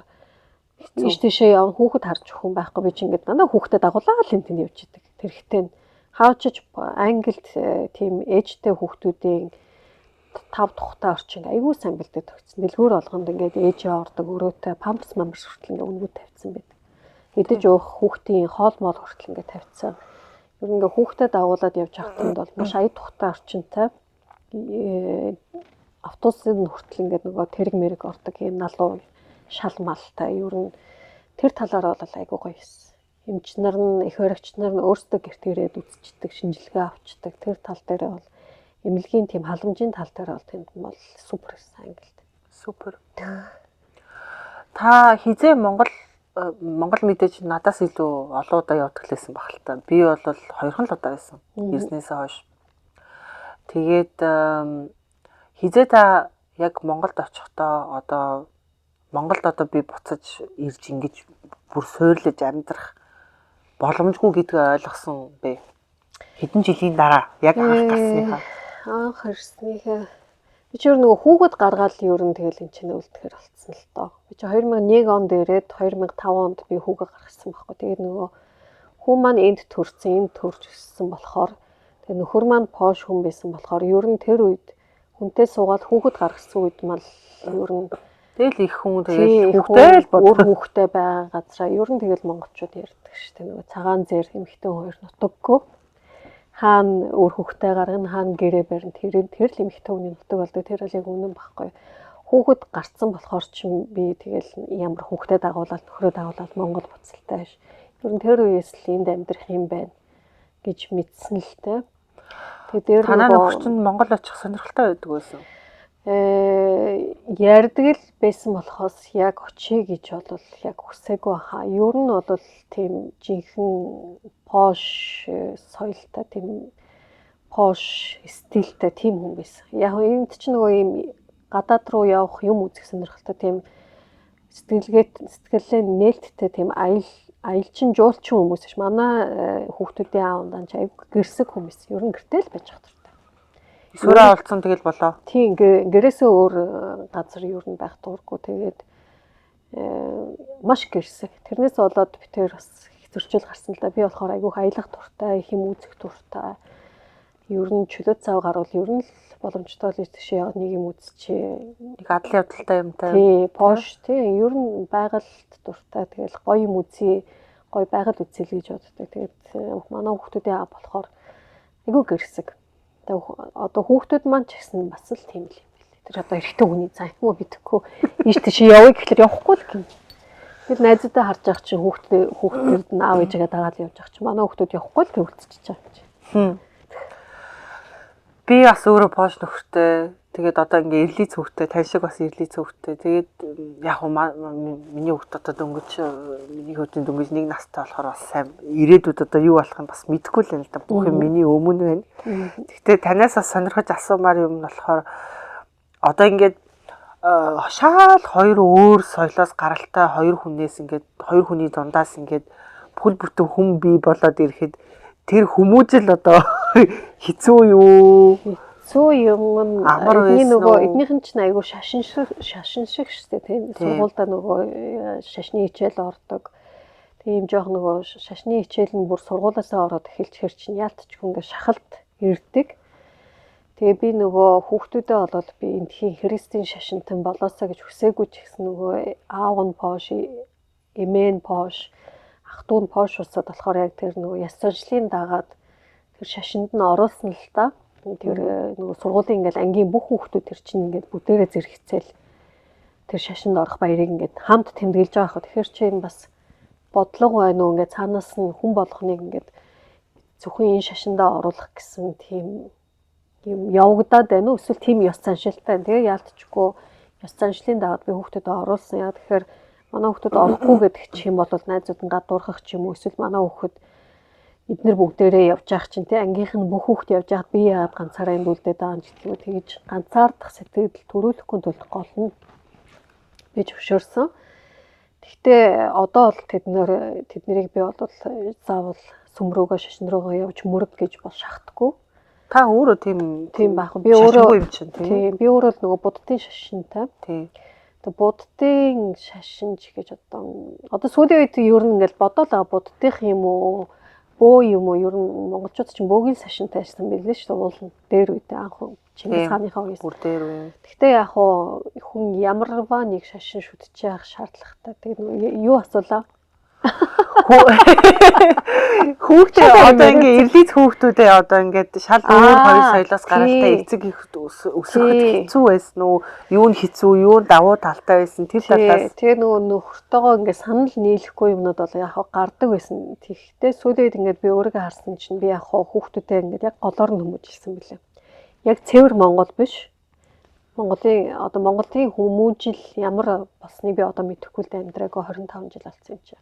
ийш тийшээ явна хүүхэд харж өгөх хүн байхгүй би чи ингээд дандаа хүүхдэд дагуулаа л энэ тэнд явж идэг. Тэрхтээ хаавчиж Англид тийм ээжтэй хүүхдүүдийн 5 тухтай орчин айгүй сайн бэлдээд өгсөн. Дэлгүүр болгонд ингээд ээжээ ордог өрөөтэй памперс мамперс хүртэл ингээд өнгөө тавьсан байдаг. Идэж уух хүүхдийн хоол моол хүртэл ингээд тавьсан. Ер нь ингээд хүүхдэд дагуулад явж байхад бол маш ая тухтай орчинтай автобусын хүртэл ингээд нөгөө тэрэг мэрэг ордог юм налуу шал малтай. Ер нь тэр талаар бол айгүй гоё байсан. Эмч нар нь их баригч нар нь өөрсдөө гэрт ирээд үзчихдэг, шинжилгээ авчдаг. Тэр тал дээр бол эмнэлгийн тийм халамжийн тал дээр бол тэнд бол супер байсан Англид.
Супер. Та хизээ Монгол мэдээж надаас илүү олон удаа явдаг лээсэн баг л та. Би бол хоёрхан л удаа байсан. Ирснээсээ хойш. Тэгээд хизээ та яг Монголд очихдоо одоо Монголд одоо би буцаж ирж ингэж бүр суурлаж амьдрах боломжгүй гэдгээ ойлгосон бэ. Хэдэн жилийн дараа яг анх гарсныхаа.
Анх ирснийхээ би ч ер нь нөгөө хүүхэд гаргаал ер нь тэгэл энэ чинь үлдэхэр болцсон л доо. Би чи 2001 онд ирээд 2005 онд би хүүгээ гаргасан байхгүй. Тэгээд нөгөө хүү маань энд төрсэн, энд төрж өссөн болохоор тэгээ нөхөр маань пош хүн байсан болохоор ер нь тэр үед хүнтэй суугаад хүүхэд гаргасан үед мал ер нь
тэгэл их хүн тэгэл хүүхдээ л
бод. Өөр хүүхдээ байгаа газараа ер нь тэгэл монголчууд ярьдаг шүү дээ. Нөгөө цагаан зэр эмэгтэй хоёр нутаггүй. Хаана өөр хүүхдээ гаргана, хаана гэрээ барина, тэр л эмэгтэй хүний нутаг болдог. Тэр бол яг үнэн байхгүй. Хүүхэд гарцсан болохоор чинь би тэгэл ямар хүүхдээ дагуулаад нөхрөө дагуулаад Монгол буцалтай биш. Ер нь тэр үеэс л энд амьдрах юм байна гэж мэдсэн л дээ.
Тэгээ дээр танаа нөхөр чинь Монгол очих сонирхолтой байдаг байсан.
Ярьдаг л байсан болохоос яг очие гэж бол яг хүсээгүй хаа. Ер нь бол тийм жинхэнэ пош соёлтой, тийм пош стилтэй тийм хүн байсан. Яг энд чинь нөгөө ийм гадаад руу явах юм үзэх сонирхолтой тийм сэтгэлээ нээлттэй тийм аялчин жуулчин хүмүүс ш. Манай хүүхдүүдийн аав даа чи аяг гэрсэг хүмүүс. Ер нь гэртэл байж ах дуртай.
Сүрээ олцсон тэгэл болоо.
Тийм, гэрээсээ өөр газар ер нь байх дурггүй. Тэгээд маш гэрсэг. Тэрнээс болоод би тэр бас их зөрчил гарсан л да. Би болохоор айгүйх аялах дуртай, их юм үзэх дуртай. Ер нь чөлөө цав гарвал ер нь л боломжтой л тийшээ яваад нэг юм үзчихээ.
Нэг адал явдалтай юмтай.
Тий, пош тий, ер нь байгальд дуртай. Тэгэл гоё юм үзье, гоё байгаль үзье л гэж боддог. Тэгээд манай хүүхдүүдийн аав болохоор айгүй гэрсэг. Тэгээ одоо хүүхдүүд маань ч гэсэн бас л тийм л юм билээ. Тэр одоо эрэгтэй хүний зан юм уу мэдэхгүй. Ийш тийш явъя гэхлээр явахгүй л гин. Тэгэл найзуудаа харж байгаа чинь хүүхдүүд нь аав ээжигээ дагаад явж байгаа чинь манай хүүхдүүд явахгүй л төвлөцчихэж байгаа юм чи.
Би бас өөрөө пош нөхөртэй. Тэгээд одоо ингээ эрлийн цөвтэй, тань шиг бас эрлийн цөвтэй. Тэгээд яг уу миний хүүхд одоо дөнгөж миний хүүхдийн дөнгөж нэг настай болохоор бас сайн ирээдүйд одоо юу болох юм бас мэдэхгүй л юм л да. Бүх юм миний өмнө байна. Гэхдээ танаас бас сонирхож асуумаар юм нь болохоор одоо ингээд шаал хоёр өөр соёлоос гаралтай хоёр хүнээс ингээд хоёр хүний дундаас ингээд бүхэл бүтэн хүн бий болоод ирэхэд тэр хүмүүжил одоо хэцүү юу?
Хэцүү юм нь эдний нөгөө эднийх нь чинь айгүй шашин шиг шүү дээ тийм. Сургуульдаа нөгөө шашны хичээл ордог. Тийм жоох нөгөө шашны хичээл нь бүр сургуулиасаа ороод эхэлчихэр чинь яалтчгүй ингээ шахалт ирдэг. Тэгээ би нөгөө хүүхдүүдээ болоод би эндхийн христийн шашинтан болоосаа гэж хүсээгүй ч гэсэн нөгөө аав нь пош, эмээ нь пош, ах дүү нь пош усаад болохоор яг тэр нөгөө яс заншлын дагаад тэр шашинд нь оруулсан л та. Тэр нөгөө сургуулийн ингээл ангийн бүх хүүхдүүд тэр чинь ингээд бүгдээрээ зэрэгцээл тэр шашинд орох баярыг ингээд хамт тэмдэглэж байгаа хөө. Тэгэхээр чи энэ бас бодлого байна уу, ингээд цаанаас нь хүн болгоныг ингээд зөвхөн энэ шашиндаа оруулах гэсэн тийм юм явагдаад байна уу? Эсвэл тийм ёс заншилтай. Тэгээ яалтчгүй ёс заншлын дагаад би хүүхдэд оруулсан. Яг тэгэхээр манай хүүхдүүд орохгүй гэдэг ч юм бол найзууд нь гадуурхах ч юм уу, эсвэл манай хүүхэд эднэр бүгдээрээ явж явах чинь тий ангийнх нь бүх хүүхд явж байхад би яагаад ганцаараа энд үлдээд байгаа юм ч гэдэг үү, тэгж ганцаардах сэтгэл төрүүлэхгүй тулд гол нь би зөвшөөрсөн. Гэхдээ одоо бол тэднэрийг би бол заавал сүм рүүгээ шашин рүүгээ явж мөрөг гэж бол шахдаггүй.
Та өөрөө тийм
байх. Би өөрөө юм чинь тийм. Би өөрөө л нөгөө буддын шашинтай.
Тийм.
Тэгээ буддын шашин ч гэж одоо сүүлийн үед ер нь ингээл бодоол байгаа буддынх юм уу, бөө юм уу, ер нь монголчууд чинь бөөгийн шашинтай байсан байлээ шүү дээ. Уул нь дээр үедээ анх Чингис хааныхаа үеэс.
Бүр дээр үе.
Гэхдээ яг хуу хүн ямарваа нэг шашин шүтж явах шаардлагатай. Тэгээ юу асуулаа?
Хүүхдээ одоо ингээ эрлиц хүүхдүүдээ одоо ингээд шал өөр хоёр соёлоос гаралтай эцэг их өсгөхөд хэцүү байсан уу? Юу нь хэцүү, юу нь давуу талтай байсан тэр талаас.
Тэгээ нөгөө нөхөртөөгөө ингээ санал нийлэхгүй юмнууд бол яг гардаг байсан. Тэгэхдээ сүүлийн үед ингээд би өөрийгөө харсан чинь би яг хүүхдүүдээ ингээд яг голоор нь хүмүүжилсэн билээ. Яг цэвэр Монгол биш. Монголын одоо Монголын хүмүүжил ямар болсныг би одоо мэдэхгүй л дээ, амьдраагүй 25 жил болсон юм чи.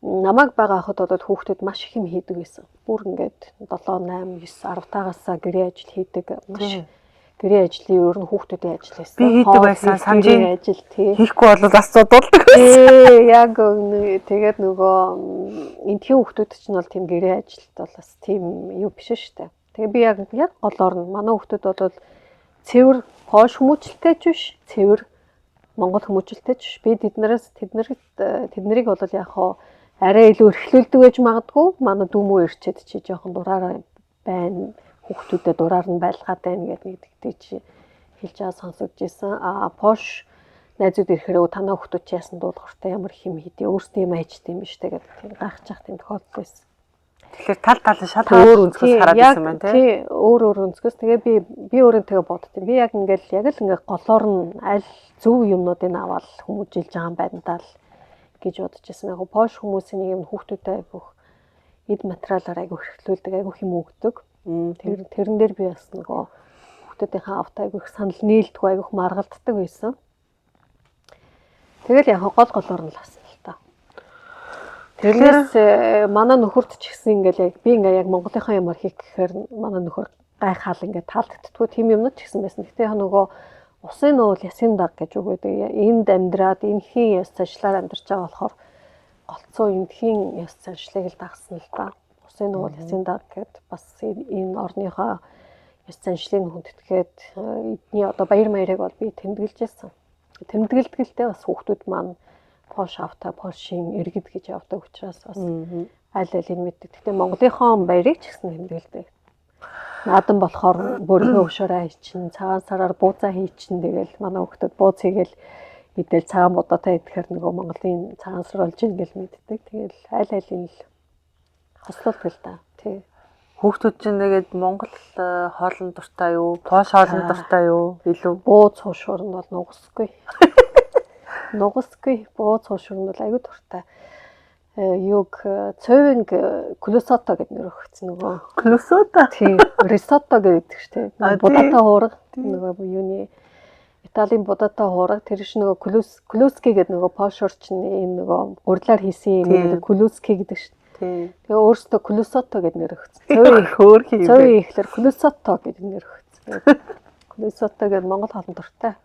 Намайг байгаа хахад бол хүүхдүүд маш их юм хийдэг байсан. Бүр ингээд 7, 8, 9, 10 таагаасаа гэрээ ажил хийдэг. Маш Гэрээ ажлын ер нь хүүхдүүдийн ажил байсан.
Би хийдэг байсан. Санжийн
ажил тий.
Хийхгүй бол асуудалдаг байсан.
Тий, яг тэгээд нөгөө энтхийн хүүхдүүд чинь бол тийм гэрээ ажилд бол бас тийм юу биш шүү дээ. Тэгээ би яг голоор нь манай хүүхдүүд бол цэвэр Польш хүмүүжлэлтэй ч биш, цэвэр Монгол хүмүүжлэлтэй ч биш. Би тэднэрийг бол яг хоо арай илүү эрхлүүлдэг байж магадгүй. Манай дүүмүү ирчээд чи жоохон дураараа байна. Хүүхдүүдэд дураар нь байлгаад байна гэдэг нэг чи хэлж байгаа сонсогдож исэн. А Польш найзууд ирэхээр танаа хүүхдүүд чи яасан дуулууртай ямар хим хийдэ өөрсдөө юм хайчтай юм биш үү гэдэг тийм гайхаж явах тийм тохиолдол байсан.
Тэгэхээр тал тал нь шал өөр өнцгөөс хараад исэн байна
тий. Өөр өөр өнцгөөс. Тэгээ би өөрөө тэгээ боддtiin. Би яг ингээл яг л ингээ голоор нь аль зөв юмнуудыг аваад хүмүүжилж байгаа юм байна даа л гэж бодож исэн. Яг Польш хүмүүсийн нэг юм хүүхдүүдэд айгүйх эд материалаар айгүйх хэрэглүүлдэг, айгүйх юм өгдөг. Тэрэн дээр би бас нөгөө хүүхдүүдийнхээ авт айгүйх санал нийлдэггүй, айгүйх маргалддаг байсан. Тэгэл яг гол голоор нь л асна л та. Тэрнээс манай нөхөрт ч гэсэн ингээл яг би ингээ яг Монголынхаа юмар хийх гэхээр манай нөхөр гайхаал ингээ таалагддаггүй тийм юмнууд ч гэсэн байсан. Гэтэ яг нөгөө усын нуул ясын даг гэж үг байдаг. Энд амьдраад энхийн ёс заншлаар амьдарч байгаа болохоор голцоо энхийн ёс заншлыг л дагсан л да. Усын нуул ясын даг гэд бас энэ орныхоо ёс заншлыг хүндэтгээд эдний одоо баяр маярыг бол би тэмдэглэж байсан. Тэмдэглэдгэлтэй бас хүүхдүүд маань Польш авта Польшийн иргэд гэж явдаг учраас бас аль алийг мэддэг. Гэтэ Монголынхоо баярыг ч гэсэн тэмдэглэдэг. Наадам болохоор бөргөө хөшөөрөө хийчин, цагаан сараар буузаа хийчин тэгэл манай хүүхдүүд бууз хийгээл идэл цагаан будаатай идэхээр нөгөө Монголын цагаан сар болж ийн гэл мэддэг. Тэгэл аль алийг л хослуулдаг л да. Тий.
Хүүхдүүд чинь нэгэд Монгол хоолн дуртай юу? Польш хоолн дуртай юу? Илүү
бууз хуушуур нь бол нугасгүй. Нугасгүй бууз хуушуур нь бол аягүй дуртай. Юг цовинг клюсото гэдэг нэр өгсөн нөгөө.
Клюсото?
Тийм, рисотто гэдэг шүү дээ. Будаатай хуурга нөгөө юуны Италийн будаатай хуурга тэр шиг нөгөө клюски гэдэг нөгөө польшор чинь энэ нөгөө гурилаар хийсэн юм гэдэг клюски гэдэг шүү дээ. Тэгээ өөрөөсөө клюсото гэдэг нэр өгсөн.
Цовын хөөх юм.
Цовын ихлээр клюсото гэдэг нэр өгсөн. Клюсото гэдэг Монгол хоолн дуртай.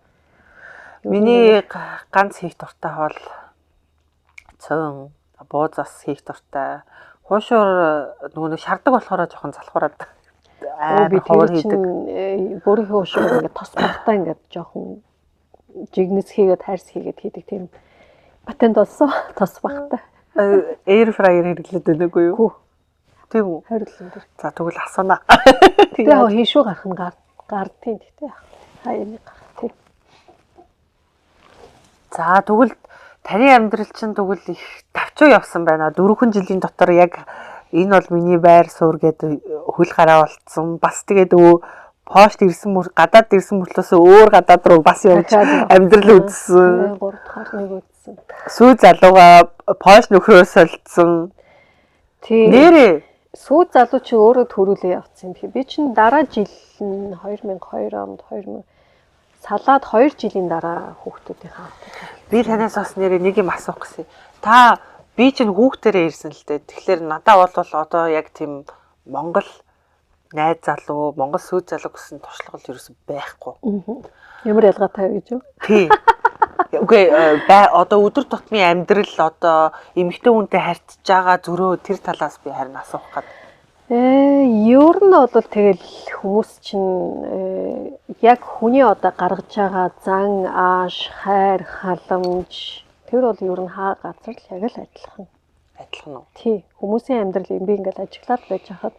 Миний ганц хийх дуртай хоол цовин бууз бас хийх дуртай. Хуушуур нөгөө нэг шардаг болохоор жоохон залхуураад
амар ховор хийдэг. Бүрийн хуушуур ингээд тос багтаа ингээд жоохон жигнэс хийгээд хайрс хийгээд хийдэг тийм патент болсон тос багтаа.
Air fryer хэрэглээд байна үгүй юу? Тийм үү?
Хайрлан дээр.
За тэгвэл асууна.
Тэгээ яг хийшүү гарах нь гардtiin тэгтээ яг. Хаяаны гарах тийм.
За тэгвэл таны амьдрал чинь тэгвэл их тавчуу явсан байна. 4 жилийн дотор яг энэ бол миний байр суурь гэдэг хөл гараа болцсон. Бас тэгээд Польшд ирсэн мөр гадаад ирсэн мөртлөөс өөр гадаад руу бас явж амьдрал үзсэн.
3 дахь нэг үзсэн.
Сүү залууга Польш нөхрөө солилцсон.
Тийм.
Нэрээ
сүү залуу чи өөрөө төрүүлээ явцсан юм. Би чинь дараа жил нь 2002 онд 2000 салаад 2 жилийн дараа хүүхдүүдийнхээ авдаг.
Би танаас бас нэрээ нэг юм асуух гэсэн. Та би чинь хүүхдэрээ ирсэн л дээ. Тэгэхээр надад бол одоо яг тийм Монгол найз залуу, Монгол сүү залуу гэсэн туршлага л ерөөсөн байхгүй.
Ямар ялгаатай гэж юу?
Тий. Үгүй бай одоо өдөр тутмын амьдрал одоо эмэгтэй хүнтэй харьцаж байгаа зөрөө тэр талаас би харин асуух гээд.
Ер нь бол тэгэл хүмүүс чинь яг хүний одоо гаргаж байгаа зан, ааш, хайр, халамж тэр бол ер нь хаа газар л яг л адилхан.
Адилхан уу?
Тий. Хүмүүсийн амьдрал би ингээл ажиглаад байж хахад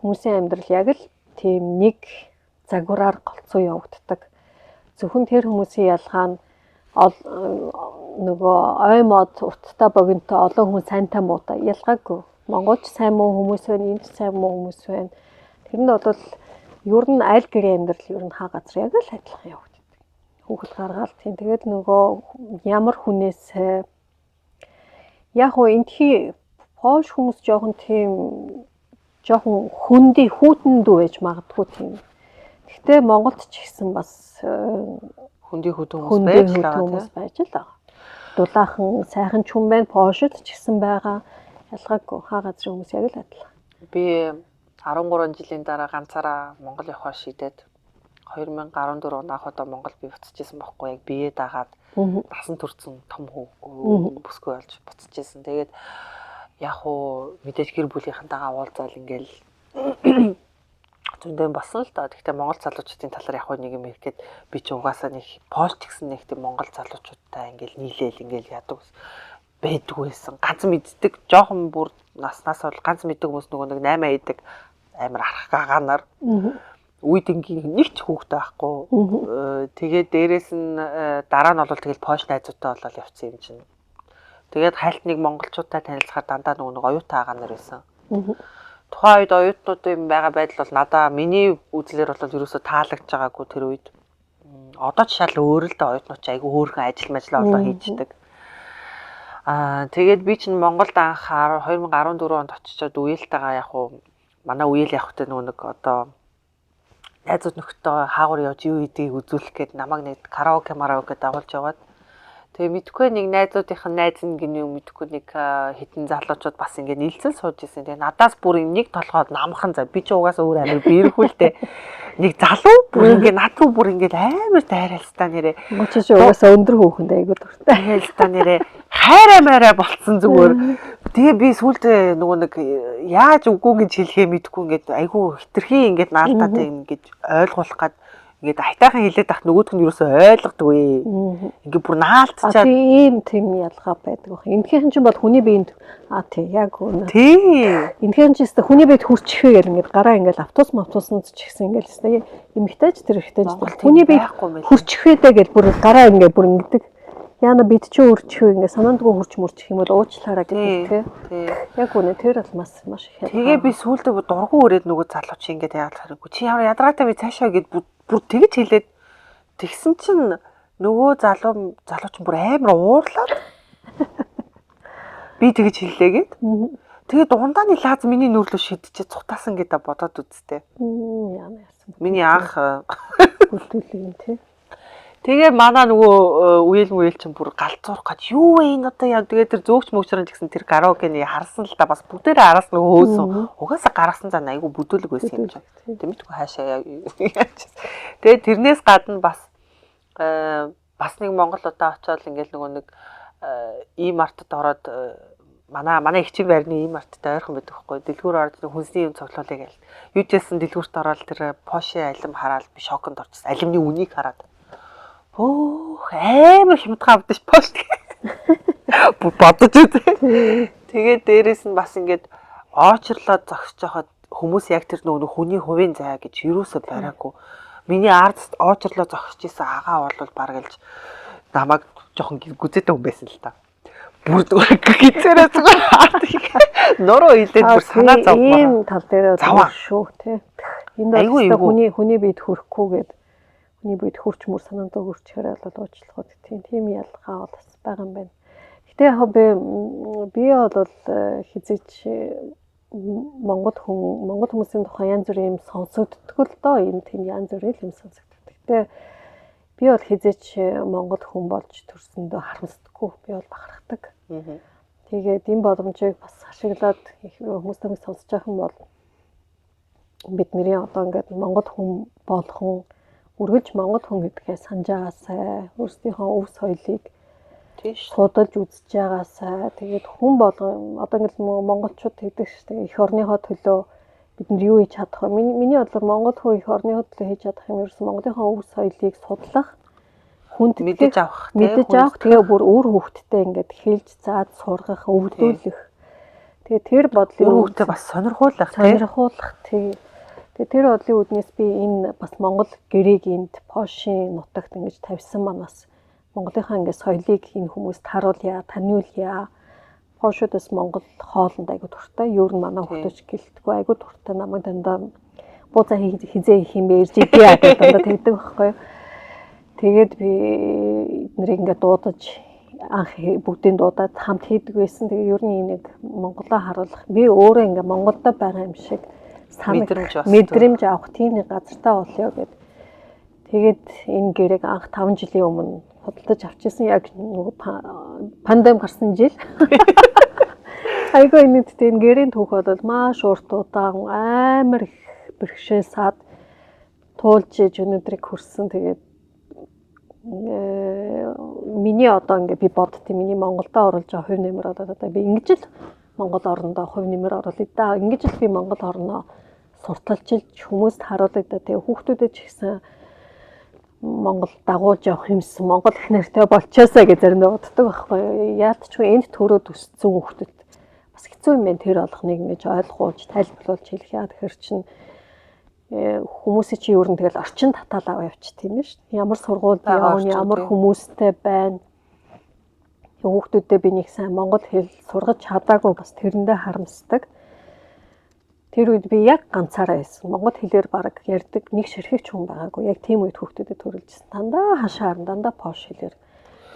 хүмүүсийн амьдрал яг л тийм нэг загвараар голцоо явагддаг. Зөвхөн тэр хүмүүсийн ялгаа нь нөгөө ой мод урттай богинотой олон хүн сайнтай муутай ялгаагүй. Монголч сайн муу хүмүүс байна, энд сайн муу хүмүүс байна. Тэр нь бол ер нь аль гэрийн амьдрал ер нь хаа газар яг л адилхан явагддаг. Хүүхэл гаргаал тийм. Тэгээд нөгөө ямар хүнээс яг хуу энтхий Польш хүмүүс жоохон тийм жоохон хөндөй хүүтэндүү байж магадгүй тийм. Гэхдээ Монголд ч гэсэн бас
хөндөй хүүтэн хүмүүс байж л
байгаа. Дулаахан сайхан ч хүн байна, Польшд ч гэсэн байгаа. Ялгаагүй хаа газрын хүмүүс яг л адилхан.
Би 13 жилийн дараа ганцаараа Монгол явахаар шийдээд 2014 он анх удаа Монгол би буцаж исэн байхгүй, яг бие дагаад насан турш том хүү бүсгүй болж буцаж исэн. Тэгээд яг уу мэдээж гэр бүлийнхэнтэйгээ уулзаал ингээл зөндөө болсон л доо. Гэхдээ Монгол залуучуудын талаар яг нэг юм хэлэхэд би ч угаасаа нэг Польш гэсэн нэг тийм Монгол залуучуудтай ингээл нийлээл ингээл яадаг байдгүй байсан. Ганц мэддэг, жоохон бүр наснаас бол ганц мэддэг хүмүүс нөгөө нэг 8 хийдэг амар арах гагаанаар үе дэнгийн нэг ч хүүхдээ байхгүй. Тэгээд дээрэс нь дараа нь бол тэгэл Польш найзуудтай болол явцсан юм чинь. Тэгээд хайлт нэг монголчуудтай танилцахаар дандаа нөгөө нэг оюутан агаа нар байсан. Тухайн үед оюутнуудын байгаа байдал бол надаа миний үзлэр бол ерөөсөө таалагдж байгаагүй тэр үед. Одоо ч шал өөр л дээ, оюутнууд ч айгүй хөөрхөн ажил мажлаа олоо хийждэг. Тэгээд би чинь Монголд анх 2014 онд очичоод үеэлтэйгээ яг уу манай үеэл явахтай нөгөө нэг одоо найзууд нөхдөйгөө хаагур явж юу хийдгийг үзүүлэх гээд намайг нэг караоке мараоке дагуулж яваад, тэгээ мэдхгүй нэг найзуудынх нь найз нь гинэ юм, мэдхгүй нэг хитэн залуучууд бас ингэ нийлцэн сууж исэн. Тэгээ надаас бүр нэг толгойд намхан, за би ч угаасаа өөр амар бэрхүү л дээ. Нэг залуу бүр ингэ над руу бүр ингэ амар дайралстаа нэрээ.
Монголч угаасаа өндөр хөөхөнд айгуу дуртай.
Дайралстаа нэрээ хайраа майраа болцсон зүгээр. Тэгээ би сүулдэ нөгөө нэг яаж үгүй гэж хэлэхээ мэдэхгүй ингээд айгүй хитрхи ингээд наалтаа ингээд ойлгуулах гад ингээд айтайхан хэлээд ах нөгөөх нь юусоо ойлгодгүй. Ингээд бүр наалтчаад
тийм тийм ялгаа байдаг байх. Энэхийнхэн чинь бол хүний биед тий яг үнэ.
Тий.
Энэхийнхэн чинь өстө хүний биед хүрчихвэ гэл ингээд гараа ингээд автобус автобусанд ч ихсэн ингээд өстө эмэгтэйч тэр эрэгтэйч хүний биед хүрчихвэ дээ гэл бүр гараа ингээд бүр ингэдэг. Яна бид чи өрчихөө ингээ санаандгүй хурч мөрчих юм бол уучлаарай гэдэг тий. Яг үнэ, тэр бол маш маш их
ялгаа. Тэгээ би сүүлдээ дургу өрөөд нөгөө залуу чи ингээд яагаад харахгүй чи ямар ядаргаатай би цаашаа гэд бүр тэгж хэлээд тэгсэн чинь нөгөө залуу чинь бүр амар уурлаад би тэгж хэллээ гэд. Тэгээ дундааны лаз миний нүрлөө шидчихэ цутаасан гэдэг бодоод үзтээ.
Яна яасан.
Миний анх
бүлтүүлэг юм тий.
Тэгээ манай нөгөө үеэл мүеэл чинь бүр галзуурах гад юу вэ энэ одоо яа, тэгээ тэр зөөгч мөгчрөн гэсэн тэр караокены харсан л та бас бүгдээрээ араас нөгөө хөөсөн. Угаасаа гаргасан зан айгу бүдүүлэг байсан юм чинь. Тэг мэдгүй хаашаа яаж. Тэгээ тэрнээс гадна бас бас нэг Монгол удаа очиод ингээл нөгөө нэг E-мартад ороод манай эгчийн байрны E-марттай ойрхон байдаг хгүй. Дэлгүүр ороод хүнсний юм цуглуулъя гээл. Юу ч байсан дэлгүүрт ороод тэр Porsche алим хараад би шоконд орчихсон. Алимны үнийг хараад. Өөх амар хямдхан авдаг ш Porsche. Бодож үзээ. Тэгээд дээрэс нь бас ингээд оочрлоод зогсож байхад хүмүүс яг тэр нөгөө хүний хувийн зай гэж юусоо бариагүй. Миний ард оочрлоо зогсож исэн агаа бол бараг л намайг жоохон гүзээтэй хүн байсан л та. Бүр гизээрээ зүгээр хаад нуруу илээд бүр санаа зовмоор.
Ийм тал дээр шүү тий. Энд бол хүний биед хүрэхгүй гээд хүний биед хурч мөр санаандаа хурчхаараа бол уучлахад тийм ялгаа бол бас байгаа юм байна. Гэтэ яг би бол хизээч Монгол хүн Монгол хүмүүсийн тухай янз бүрийн юм сонсогддог л доо, энэ тийм янз бүрийн юм сонсогддог. Гэтэ би бол хизээч Монгол хүн болж төрсөндөө харамсдаггүй. Би бол бахархдаг. Тэгээд энэ боломжийг бас ашиглаад хүмүүс тамиг сонсож байгаа юм бол бидний одоо ингээд Монгол хүн болгон үргэлж Монгол хүн гэдгээ санаж байгаасай, өөрсдийнхөө өв соёлыг судалж үзэж байгаасай. Тэгээд хүн болгон одоо ингээд монголчууд тэгдэг шүү дээ. Эх орныхоо төлөө бид нар юу хийж чадах вэ? Миний бодлоор Монгол хүн эх орныхоо төлөө хийж чадах юм ерөөсөн Монголынхоо өв соёлыг судлах,
хүнд мэдэж авах,
мэдэж авах, тэгээ бүр үр хөвгттэй ингээд хэлж зааж сургах, өвлүүлэх. Тэгээ тэр бодлын
үр хөвгтөө бас сонирхуулах,
сонирхуулах тий. Тэгээ тэр бодлын үүднээс би энэ бас Монгол гэрээг энд Польшийн нутагт ингэж тавьсан манаас Монголынхаа ингээд соёлыг энэ хүмүүст харуулъя, таниулъя. Польшуудаас Монгол хоолнд айгу дуртай. Ер нь манай хүмүүс гэлтгүй айгу дуртай. Намайг дандаа буузаа хизээ хийх юм бэ ирж идэ гэдэг дандаа тэгдэг байхгүй юу. Тэгээд би эднэрийг ингээд дуудаж анх бүгдийг дуудаад хамт хийдэг байсан. Тэгээ ер нь ийм нэг Монголоо харуулах, би өөрөө ингээд Монголдо байгаа юм шиг мэдрэмж авах тийм нэг газартаа болёо гэд. Тэгээд энэ гэрээг анх 5 жилийн өмнө худалдаж авчихсан, яг нөгөө пандеми гарсан жил. Айгүй энэ энэ гэрийн түүх бол маш урт удаан амар их бэрхшээл саад Туулж иж өнөөдрийг хүрсэн. Тэгээд миний одоо ингээ би боддتي миний Монголдо оруулж байгаа хувь нэмэр одоо би ингэж л Монгол орондоо хувь нэмэр оруулъя да. Ингэж л би Монгол орноо сурталчилж хүмүүст харуулъя да. Тэгээ хүүхдүүдэд ч гэсэн Монгол дагуулж явах юмсан Монгол их нэртэй болчоосаа гэж заримдаа боддог байхгүй юу. Яалтчгүй энд төрөөд өссөн хүүхдүүд бас хэцүү юм байна тэр болгоныг ингэж ойлгуулж тайлбарлуулж хэлэх яа. Тэгэхээр чин хүмүүсийн чи ер нь тэгэл орчин татаал аваа явчих тийм ээ шүү. Ямар сургуульд явна, ямар хүмүүстэй байна. Хүүхдүүдэд би нэг сайн монгол хэл сургаж чадаагүй бас тэрэндээ харамсдаг. Тэр үед би яг ганцаараа байсан. Монгол хэлээр бараг ярьдаг нэг ширхэгч хүн байгаагүй. Яг тийм үед хүүхдүүдэд төрөлжсэн. Дандаа хашаар, дандаа пош хэлээр.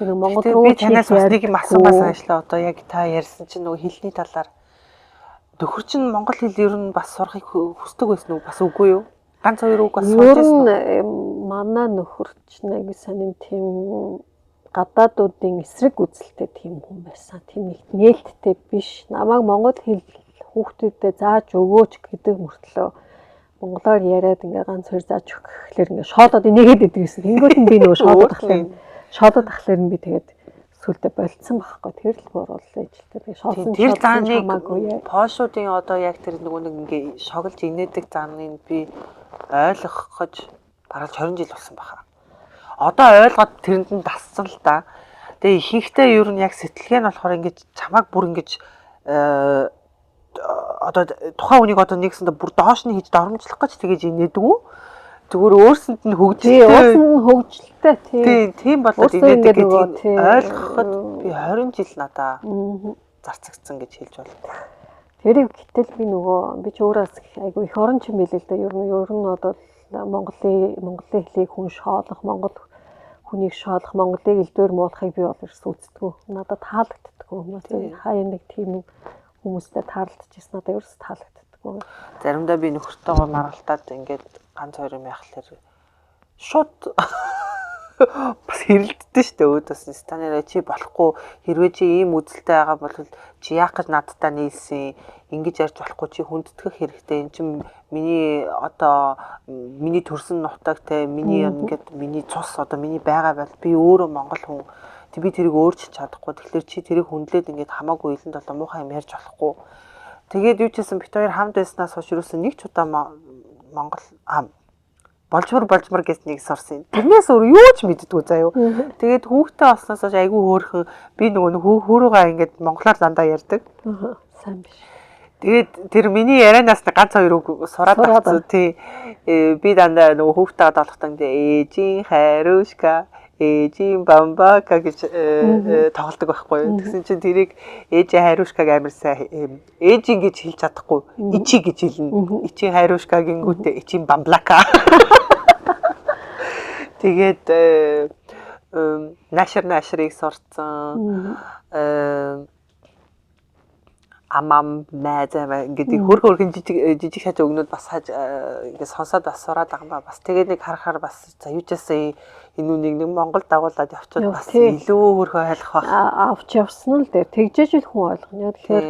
Тэр Монгол руу би танаас бас нэг юм асуумаас ажиллаа. Одоо яг та ярьсан чинь нөгөө хэлний талаар нөхөр чинь монгол хэл ер нь бас сурахыг хүсдэг байсан уу? Бас үгүй юу? Ганц хоёр үг бас
сурч байсан уу? Манай нөхөр чинь аягүй сонин тийм гадаадуудын эсрэг үзэлтэй тийм хүн байсан. Тийм нэг нээлттэй биш. Намайг монгол хэл хүүхдүүдэд зааж өгөөч гэдэг мөртлөө монголоор яриад ингээ ганц хоёр зааж өгөх гэхлээр ингээ шоолоод инээгээд идэг гэсэн. Тэнгүүт нь би нөгөө шоолоод ахлаар нь би тэгээд сүлдө болцсон байхгүй. Тэр л бурууллаа ижил.
Тэгээд шоолсон тэр зааныг пошуудын одоо яг тэр нөгөө нэг ингээ шоглож инээдэг зааныг би ойлгох гэж бараг 20 жил болсон баха. Одоо ойлгоод тэрэнд нь дассан л да. Тэгээ ихэнхдээ ер нь яг сэтгэлгээ нь болохоор ингэж чамааг бүр ингэж одоо тухайн хүнийг одоо нэгсэндээ бүр доош нь хийж доромжлох гэж тэгэж инээдэг үү? Зүгээр өөрсөнд нь хөгжилтэй.
Өөрсөнд нь хөгжилтэй
тийм. Тийм болоод инээдэг гэдгийг ойлгоход би 20 жил надаа зарцагдсан гэж хэлж байна.
Тэрийг гэтэл би нөгөө би ч өөрөөс айгу их орон ч юм билээ л да. Ер нь одоо Монголын хэлийг хүн шоолох, Монгол хүнийг шоолох, Монголыг элдвэр муулахыг би бол ерөөс үздэггүй. Надад таалагддаггүй. Хаяа нэг тийм хүмүүстэй таарлдчихсэн надад ерөөс таалагддаггүй.
Заримдаа би нөхөртөөгөө маргалтаад ингээд ганц хоёр юм яхахлаар шууд бас хэрэлддэг шүү дээ. Өөдөөс нь станараа чи болохгүй хэрвээ чи ийм үзэлтэй байгаа бол чи яах гэж надтай нийлсэн, ингэж ярьж болохгүй, чи хүндэтгэх хэрэгтэй. Эн чинь миний одоо миний төрсөн нутаг те, миний ингээд миний цус одоо миний байгаа бол би өөрөө монгол хүн. Би тэрийг өөрчилж чадахгүй. Тэгэхээр чи тэрийг хүндлээд ингээд хамаагүй илэн долоо муухай юм ярьж болохгүй. Тэгээд юу ч гэсэн бит хоёр хамт байснаас хойш юусэн нэг ч удаа Монгол болжмор гэж нэг сурсан. Тэрнээс өөр юу ч мэддэггүй заяа. Тэгээд хүүхдээ олсноос хойш айгүй хөөрхөн би нөгөө хөөрөөгөө ингээд монголоор дандаа ярьдаг.
Сайн биш.
Тэгээд тэр миний ярианаас ганц хоёр үг сураад авсан тий. Би дандаа нөгөө хүүхдээ олохдоо ингээд ээжийн хайрушка, ээжийн бамбака гэж тоглодог байхгүй юу. Тэгсэн чинь тэрийг ээжийн хайрушкаг амар сайн ээжийн гэж хэлж чадахгүй. Ичи гэж хэлнэ. Ичийн хайрушка гингүүтээ ичийн бамблака. Тэгээд нашрыг сурцсан. Амам майзаа ингээд хөрхөн жижиг шаж өгнүүд бас хаж ингээд сонсоод бас сураад байгаа юм ба. Бас тэгээд нэг харахаар бас за юу ч гэсэн энэ үнийг нэг Монгол дагуулад явчихвал бас илүү хөрхөн ойлгох байх.
Авч явсан л дээр тэгжээж л хүн ойлгоно. Тэгэхээр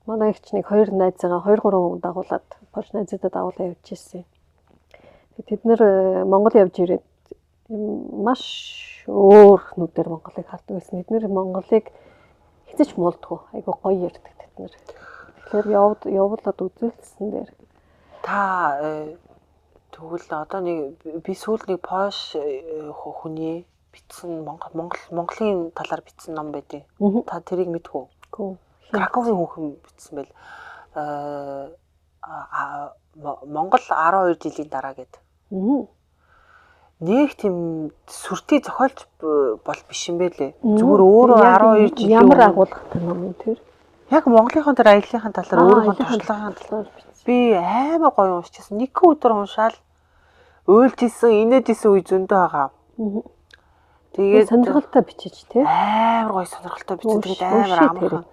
манай эгч нэг хоёр найзгаа 2 3 хүн дагуулад Польш найзуудаа дагуулаад явж ирсэн. Тэд нэр Монгол явж ирээд маш өөр нүдээр Монголыг хардаг байсан. Тэд нэр Монголыг хэзээ ч муулдаггүй. Айгу гоё ярьдаг тэд нар. Тэгэхээр явуулаад үзүүлсэн дээр.
Та тэгвэл одоо нэг би сүүл нэг Польш хүний бичсэн Монголын талаар бичсэн ном байдیں۔ Та тэрийг мэдэх үү?
Үгүй.
Краковын хүүхэн бичсэн байл. Монгол 12 жилийн дараа гэдэг. Нэг тийм сүртэй зохиолч бол биш юм байлээ. Зүгээр өөрөө 12
жилийн ямар агуулгатай ном юм тэр?
Яг Монголынхон тэр аяллахын талаар өөрийнхөө туршлагын талаар би амар гоё уншчихсан. Нэг өдөр уншаал уйлж исэн, инээж исэн үе зөндөө байгаа.
Тэгээд сонирхолтой бичиж тий.
Амар гоё сонирхолтой бичиж тэгээд амар амархан.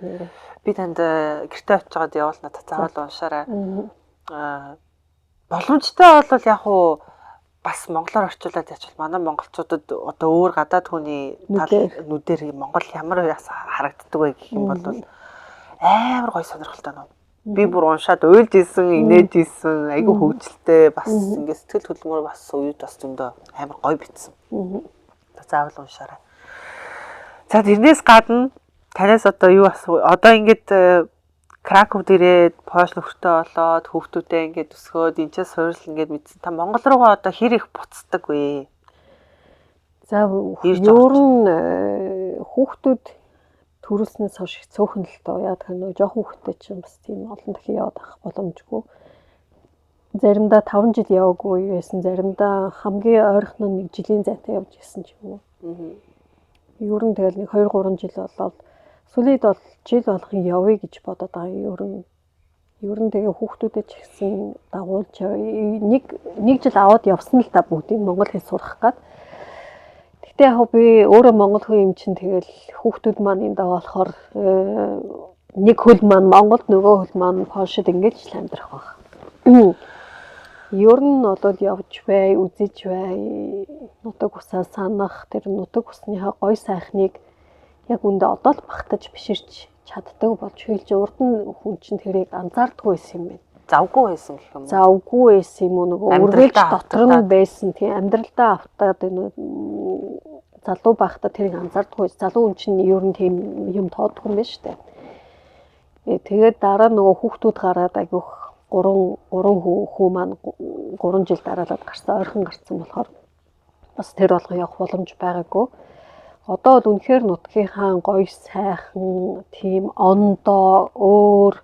Би танд гэртээ очиод явуулна та заавал уншаарай. Боломжтой бол яг уу бас монголоор орчуулад ячвал манай монголчуудад одоо өөр гадаад хүний тал нүдээр Монгол ямар харагддаг вэ гэх юм бол амар гоё сонирхолтой ном. Би бүр уншаад уйлж исэн, инээж исэн, айгүй хөвгөлтэй бас ингээд сэтгэл хөдлөмөр бас үед бас зөндөө амар гоё битсэн. Заавал уншаарай. За тэрнээс гадна танаас одоо юу асуу? Одоо ингээд Краковд ирээд Польш нөхөртэй болоод хүүхдүүдээ ингээд өсгөөд энэ ч суурил ингээд мэдсэн. Та Монгол руугаа одоо хэр их буцдаг вэ?
За ер нь хүүхдүүд төрүүлснээс хойш их цөөхөн л доо. Яг тэр нөгөө жоохон хүүхдтэй чинь бас тийм олон дахин яваад авах боломжгүй. Заримдаа 5 жил яваагүй байсан. Заримдаа хамгийн ойрхон нь 1 жилийн зайтай явж исэн ч юм уу. Ер нь тэгэл нэг 2 3 жил болоод сүүлийн бол жил болгон явъя гэж бодоод байгаа. Ер нь тэгээ хүүхдүүдэд ч гэсэн дагуулж нэг жил аваад явсан л та бүгдийг монгол хэл сурах гад. Гэтэ яг би өөрөө монгол хүн юм чинь тэгэл хүүхдүүд маань энд байгаа болохоор нэг хөл маань Монголд, нөгөө хөл маань Польшид ингэж л амьдрах байх. Ер нь бол явж бай, үзэж бай, нутаг усаа санах, тэр нутаг усныхаа гой сайхныг яг үндэ одоо л багтаж биширч чаддаг болж хэлж урд нь хүн чинь тэрийг анзаардаггүй байсан юм байна.
Завгүй байсан гэх юм уу?
Завгүй байсан юм уу, нөгөө үргэлж дотор нь байсан, тийм амьдралдаа автаад энэ залуу байхдаа тэрийг анзаардаггүй. Залуу хүн чинь ер нь тийм юм тоодгүй юм байна шүү дээ. Тэгээд дараа нөгөө хүүхдүүд гараад айгүйх 3 хүү маань 3 жил дараалал гарсан, ойрхон гарсан болохоор бас тэр болгон явах боломж байгаагүй. Одоо бол үнэхээр нутгийнхаа гоё сайхан тийм ондоо өөр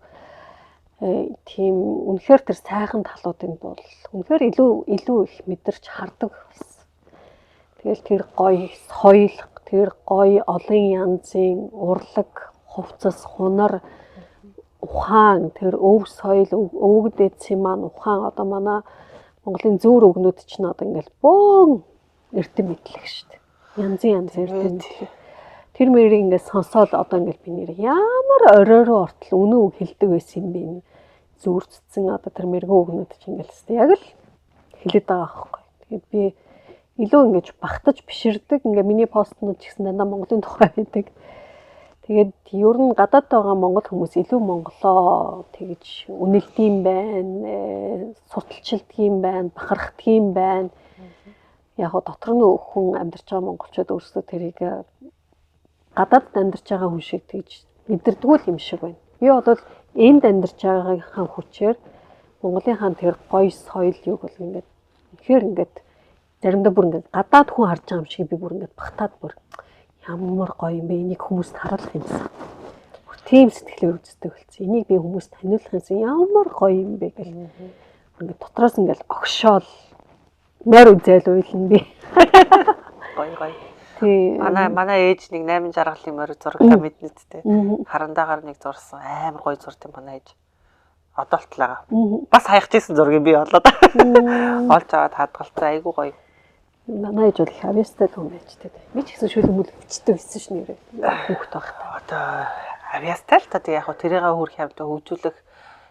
тийм үнэхээр тэр сайхан талуудыг бол үнэхээр илүү их мэдэрч хардаг болсон. Тэгэл тэр гоё соёл, тэр гоё олон янзын урлаг, хувцас, хунар, ухаан, тэр өв соёл, өвөг дээдсийн маань ухаан, одоо манай Монголын зүүр өгнүүд чинь одоо ингээл бөөн эрдэм мэдлэг шүү дээ. Янзын янз эрдэм мэдлэг. Тэр мэрийг ингээд сонсоол одоо ингээл би нэр ямар орой руу ортол үнэн үг хэлдэг байсан юм бэ? Зүүрцсэн одоо тэр мэрэгэн өгнүүд чинь ингээл хэвээ яг л хэлээд байгаа байхгүй. Тэгээд би илүү ингэж багтаж биширдэг. Ингээ миний постнууд ч гэсэн дандаа Монголын тухай байдаг. Тэгээд ер нь гадаад байгаа монгол хүмүүс илүү монголоо тэгж үнэлдэм байна, сурталчилдаг юм байна, бахархдаг юм байна. Яг го дотор нь хүн амьдарч байгаа монголчууд өөрсдөө тэрийг гадаадд амьдарч байгаа хүн шиг тэгж мэдэрдэггүй юм шиг байна. Би бол энд амьдарч байгаагийнхаа хүчээр Монголынхаа тэр гоё соёл юг бол ингээд үнэхээр ингээд заримдаа бүр ингээд гадаад хүн харж байгаа юм шиг би бүр ингээд багтаад бүр ямар гоё юм бэ, энийг хүмүүст харуулах юмсан. Бүр тийм сэтгэлээр үздэг болсон. Энийг би хүмүүст таниулах юмсан, ямар гоё юм бэ гэл. Бүр ингээд дотроос ингээд огшоол морь үзэл уйлна би.
Гоё гоё. Тий. Манай ээж нэг 8 жаргалын морь зурагтай мэднэ тээ. Харандаагаар нэг зурсан амар гоё зурд юм манай ээж. Одоо л талаага. Бас хаягч исэн зургийг би олоод. Олж аваад хадгалцсан айгүй гоё.
Манай ээж бол их авьяастай хүн байж тээ. Би ч гэсэн шүлэг мүлэг бичдэг байсан ш нэрээ. Хүүхэд байхдаа.
Одоо авьяастай л та тэг яг хөө тэрийг хүрх юмтай хөгжүүлэх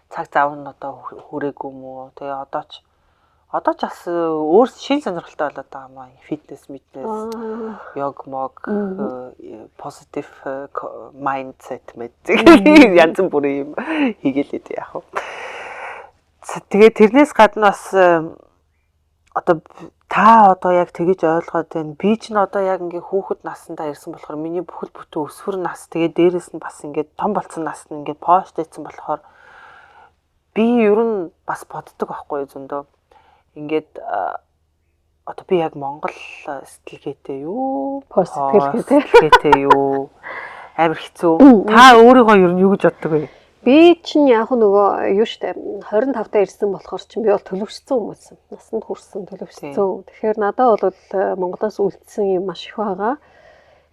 цаг зав нь одоо хүрээгүй юм уу. Тэгээ одоо ч бас өөр шин сонирхолтой болоод байгаа юм аа. Фитнес, мэднес, йог, мог, positive mindset мэд. Янз бүрийн юм хийгээл ээ яг хөө. Тэгээ тэрнээс гадна бас одоо та одоо яг тэгэж ойлгоод байна. Би ч н одоо яг ингээ хүүхэд насандаа ирсэн болохоор миний бүхэл бүтэн өсвөр нас тэгээ дээрэс нь бас ингээ том болцсон нас нь ингээ пост ийцэн болохоор би ер нь бас боддог байхгүй зөндөө. Ингээд одоо би яг Монгол сэтгэлгээтэй юу?
Пост сэтгэлгээтэй
юу? Амар хэцүү. Та өөрийгөө ер нь юу гэж боддог вэ?
Би чинь яг нөгөө юу штэ 25 та ирсэн болохоор чинь би бол төлөвшсөн хүмүүс. Насанд хүрсэн төлөвшсөн. Тэгэхээр надад бол Монголоос үлдсэн юм маш их байгаа.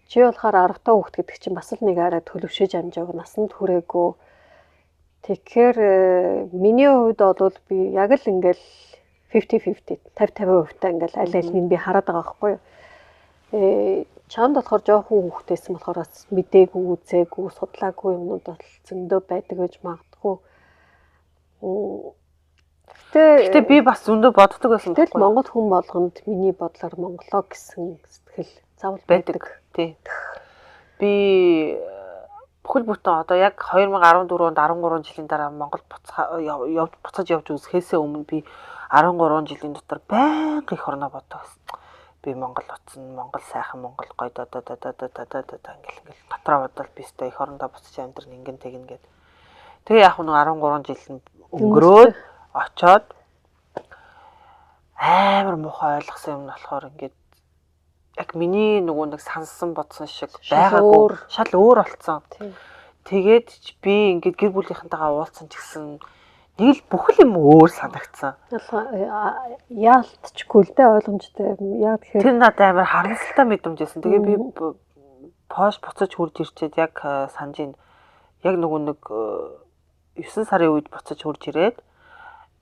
Чи болохоор 10 та хүүхэд гэдэг чинь бас л нэг арай төлөвшөж амжааг насанд хүрээгүй. Тэгэхээр миний хувьд бол би яг л ингээл 50-50 50-50% та ингээл аль аль нь би хараад байгаа байхгүй юу. Чамд болохоор жоохон хүүхдээсэн болохоор бас мдээгүй, үзээгүй, судлаагүй юмнууд бол зөндөө байдаг гэж магадгүй.
Гэтэ би бас зөндөө боддог байсан.
Тэгэл Монгол хүн болгонд миний бодлоор монголоо гэсэн сэтгэл заавал байдаг.
Тий. Би Бүхэл бүтэн одоо яг 2014 онд 13 жилийн дараа Монгол буцаж явж үзэхээсээ өмнө би 13 жилийн дотор байнга эх орноо боддог байсан. Би Монгол утсан, Монгол сайхан, Монгол гоё да да да да да да да ингээл дотроо бодвол би өстой эх орондоо буцаж амьдрна ингэн тэгнэ гэд. Тэгээ яг нэг 13 жил нь өнгөрөөд очоод амар муухай ойлгосон юм нь болохоор ингээд яг миний нөгөө нэг сансан бодсон шиг байгаагүй шал өөр болцсон. Тэгээд ч би ингээд гэр бүлийнхэнтэйгээ уулзсан ч гэсэн нэг л бүхэл юм өөр санагдсан.
Яалтчгүй л дээ ойлгомжтой. Яг тэгэхээр
тэр надад амар харамсалтай мэдрэмж байсан. Тэгээ би Польш буцаж хурж ирчээд яг санаж ин яг нөгөө нэг 9 сарын үед буцаж хурж ирээд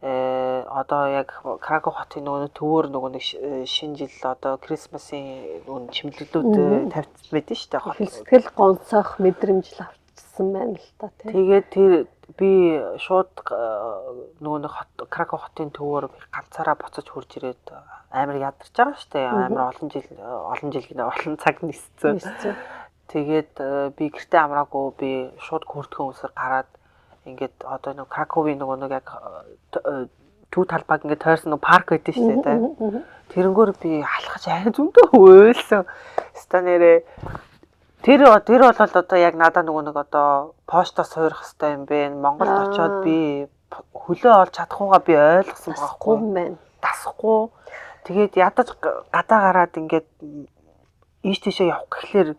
одоо яг Краков хотын нөгөө төвөр нөгөө нэг шинэ жил одоо Крисмасын нөгөө чимэглэлүүд тавьчихсан байдсан шүү дээ.
Сэтгэл гонсоох мэдрэмж л авчихсан байна л та тий.
Тэгээд тэр би шууд нөгөө нэг Краков хотын төвөр ганцаараа буцаж хурж ирээд амар ядарч байгаа шүү дээ. Амар олон жил гинэ олон цаг ниссэн. Тэгээд би гэртээ амраагүй би шууд курткэн үсэр гараад ингээд одоо нэг Краковын нөгөө нэг яг төв талбайг ингээд тойрсон нэг парк байдаг шүү дээ. Тэрнгүүр би алхаж ай зөндөө уйлсан. Ста нэрээ тэр бол одоо яг надаа нөгөө нэг одоо почта суурих хэвээр юм бэ. Монголд очиод би хөлөө олж чадахгүйгаа би ойлгосон байгаа хгүй
юм байна.
Дасахгүй. Тэгээд ядаж гадаа гараад ингээд ийш тийшээ явах гэхлээр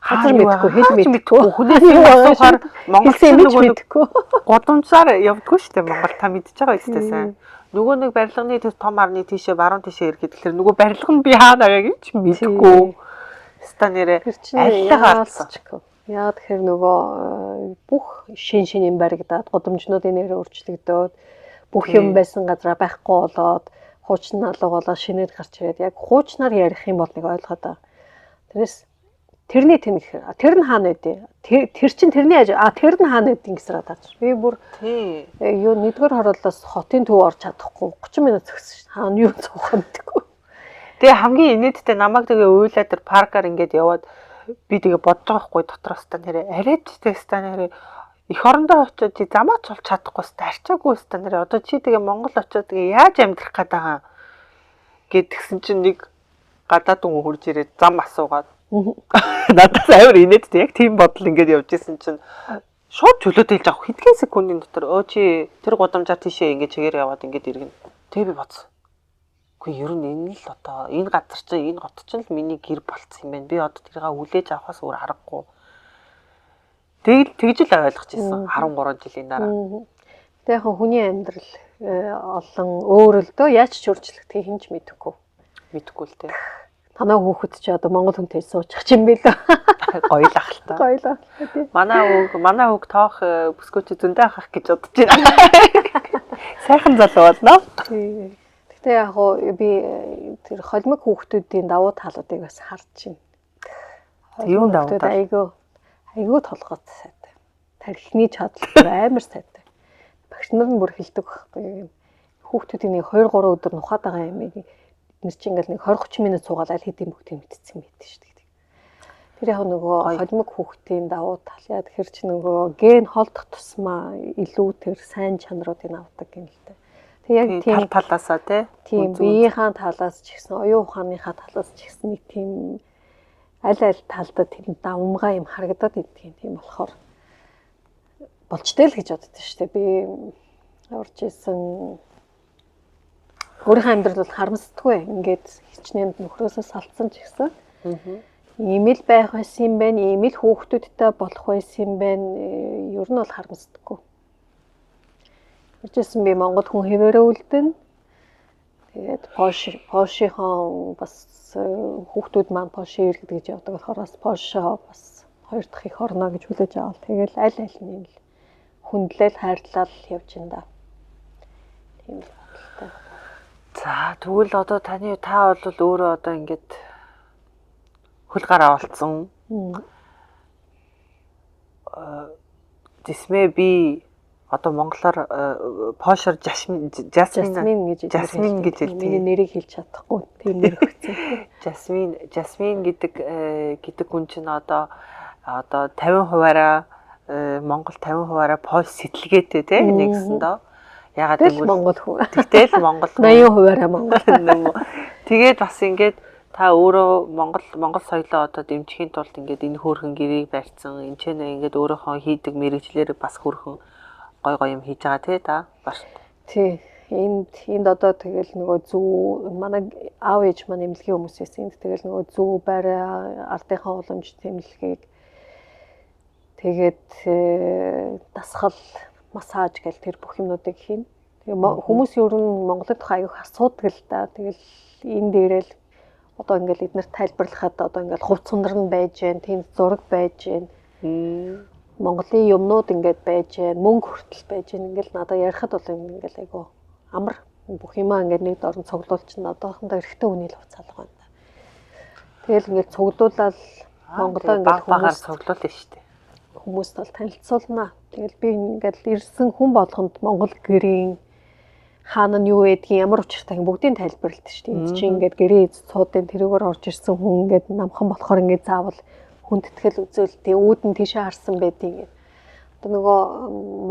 газар мэдэхгүй, хэл мэдэхгүй,
хүнээс юм асуухаар Монгол
хэлсэн мэдэхгүй.
Гудамжаар явдггүй шүү дээ. Монгол та мэдж байгаа үстэй сайн. Нөгөө нэг барилганы тэр том арны тийшээ баруун тийшээ ирэхэд тэгэхээр нөгөө барилга нь би хаана байгааг ч мэдэхгүй. Ста нэрээ аллаа
гарцчихгүй. Яа тэгэхээр нөгөө бүх шин шин юм баригдаад гудамжнуудын нэр өөрчлөгдөөд бүх юм байсан газараа байхгүй болоод хуучин алга болоод шинээр гарч ирээд яг хуучнаар ярих юм бол нэг ойлгоод байгаа. Тэрнээс тэрний тэн гэхээр тэр нь хаана байдیں۔ Тэр чин тэрний аж тэр нь хаана байдیں гэсээр таарч. Би бүр юу нэгдүгээр хороолоос хотын төв орж чадахгүй 30 минут зогссон шин. Хаана юу цуухаа мэдэхгүй.
Тэгээ хамгийн инээдтэй намайг тэгээ уйлаа тэр паркаар ингээд яваад би тэгээ бодож байгаа хгүй дотроос та нэрээ арайч теста нэрээ эх орондоо очиод чи замаач болж чадахгүй ста арчаагүй ста нэрээ одоо чи тэгээ Монгол очиод тэгээ яаж амьдрах гээд байгаа гэдгсэн чинь нэг гадаад хүн хурж ирээд зам асуугаад надаас амар инээдтэй яг тийм бодол ингээд явж исэн чинь шууд чөлөөтэй хэлж авах хэдхэн секундын дотор өө чи тэр гудамжаар тийшээ ингээд чигээр яваад ингээд иргэн. Тэгээ би бодсон. Үгүй ер нь энэ л одоо энэ газар чинь энэ гот чинь л миний гэр болцсон юм байна. Би одоо тэрийг хүлээж авахаас өөр аргагүй. Тэгэл тэгж л ойлгож ирсэн 13 жилийн дараа.
Тэгээ яг хүний амьдрал олон өөр л дөө яаж ч өөрчлөгдөхийг хэн ч мэдэхгүй.
Мэдэхгүй л дээ.
Танаа хүүхэд чи одоо монгол хүнтэй суучих юм бэ лээ.
Гоё л ах л та.
Гоё л ах тий.
Манай хүүг тоох бүсгүй чи зөндөө ахах гэж бодож байна. Сайхан залуу болно.
Тий. Гэтэ яг хоо би тэр холимог хүүхдүүдийн давуу талуудыг бас харж байна.
Юун давуу тал?
Айгүй толгойд сайтай. Тархины чадал амар сайтай. Багш нар нь бүр хэлдэг байхгүй. Хүүхдүүдийн нэг 2 3 өдөр нухаад байгаа юм нэр чинь ингээл нэг 20 30 минут суугаад аль хэдийн бүгдийг мэдсэн байт шүү дээ. Тэр яг нөгөө холимог хүүхдийн давуу тал. Яа тэгэхээр чи нөгөө ген холдох тусмаа илүү тэр сайн чанаруудыг авдаг юм л дээ. Тэг яг
тийм талаасаа тий.
Тийм биеийнхаа талаас ч гэсэн оюун ухааныхаа талаас ч гэсэн нэг тийм аль аль талдаа тийм давмгай юм харагдаад идэх юм. Тийм болохоор болчтой л гэж боддоо шүү дээ. Би урж исэн өөрийнхөө амьдрал бол харамсдаггүй. Ингээд хичнээн нөхрөөсөө салцсан ч гэсэн. Ийм л байх байсан юм байна, ийм л хүүхдүүдтэй болох байсан юм байна. Ер нь бол харамсдаггүй. Уржсэн би Монгол хүн хэвээрээ үлдэн. Тэгээд Польшийнхоо бас хүүхдүүд маань Польшийн иргэд гэж явдаг болохоор бас Польшоо бас хоёр дахь их орно гэж хүлээж авал. Тэгэл аль аль нь л хүндлэл хайрлал явж ин да. Тийм л бодолтой.
За тэгвэл одоо та бол өөрөө одоо ингээд хөл гараа олцсон. Дисмэ би одоо монголоор Польшоор Жасмин гэж Жасмин гэж хэлдэг.
Миний нэрийг хэлж чадахгүй тийм нэр өгсөн.
Жасмин гэдэг хүн чинь одоо одоо 50%-аараа Монгол 50%-аараа Польш сэтгэлгээтэй те нэгсэндээ. Ягаад
гэвэл Монгол хүн.
Тэгтэл Монгол
80%-аараа Монгол.
Тэгээд бас ингээд та өөрөө Монгол соёлоо одоо дэмжихийн тулд ингээд энэ хөөрхөн гэрээг барьсан. Энд ч нэ ингээд өөрийнхөө хийдэг мэрэгжлээр бас хөөрхөн гой гой юм хийж байгаа тий та. Бас.
Тий. Энд одоо тэгэл нөгөө зүү манай аав ээж маань эмнэлгийн хүмүүс байсан. Энд тэгэл нөгөө зүү барай ардынхаа уламжит эмнэлгийг тэгээд дасгал, массаж гэл тэр бүх юмнуудыг хийн. Тэгээ хүмүүс ер нь Монголын тухай аяг асуудаг л да. Тэгэл энэ дээрэл одоо ингээл эднэрт тайлбарлахад одоо ингээл хувц сундар нь байж гэн, тэнд зураг байж гэн. Монголын юмнууд ингээд байж гэн, мөнгө хүртэл байж гэн. Ингээл надад ярихад бол ингээл айгу амар бүх юмаа ингээд нэг дорн цуглуулчин одоохондоо эрэгтэй хүний л хувц алга байна. Тэгэл ингээд цуглуулаад Монголоо ингээд
багаар цуглуулна шүү дээ.
Хүмүүст бол танилцуулна. Тэгэл би ингээд ирсэн хүн болгонд Монгол гэрийн хаана нь юу байдгийг ямар учиртай бүгдийг тайлбарладаг шүү дээ. Энд чинь ингээд гэрээ эз цуудын тэрүүгээр орж ирсэн хүн ингээд намхан болохоор ингээд заавал хүндэтгэл үзүүлдэг, үүдэн тийшээ харсан байдгийг. Одоо нөгөө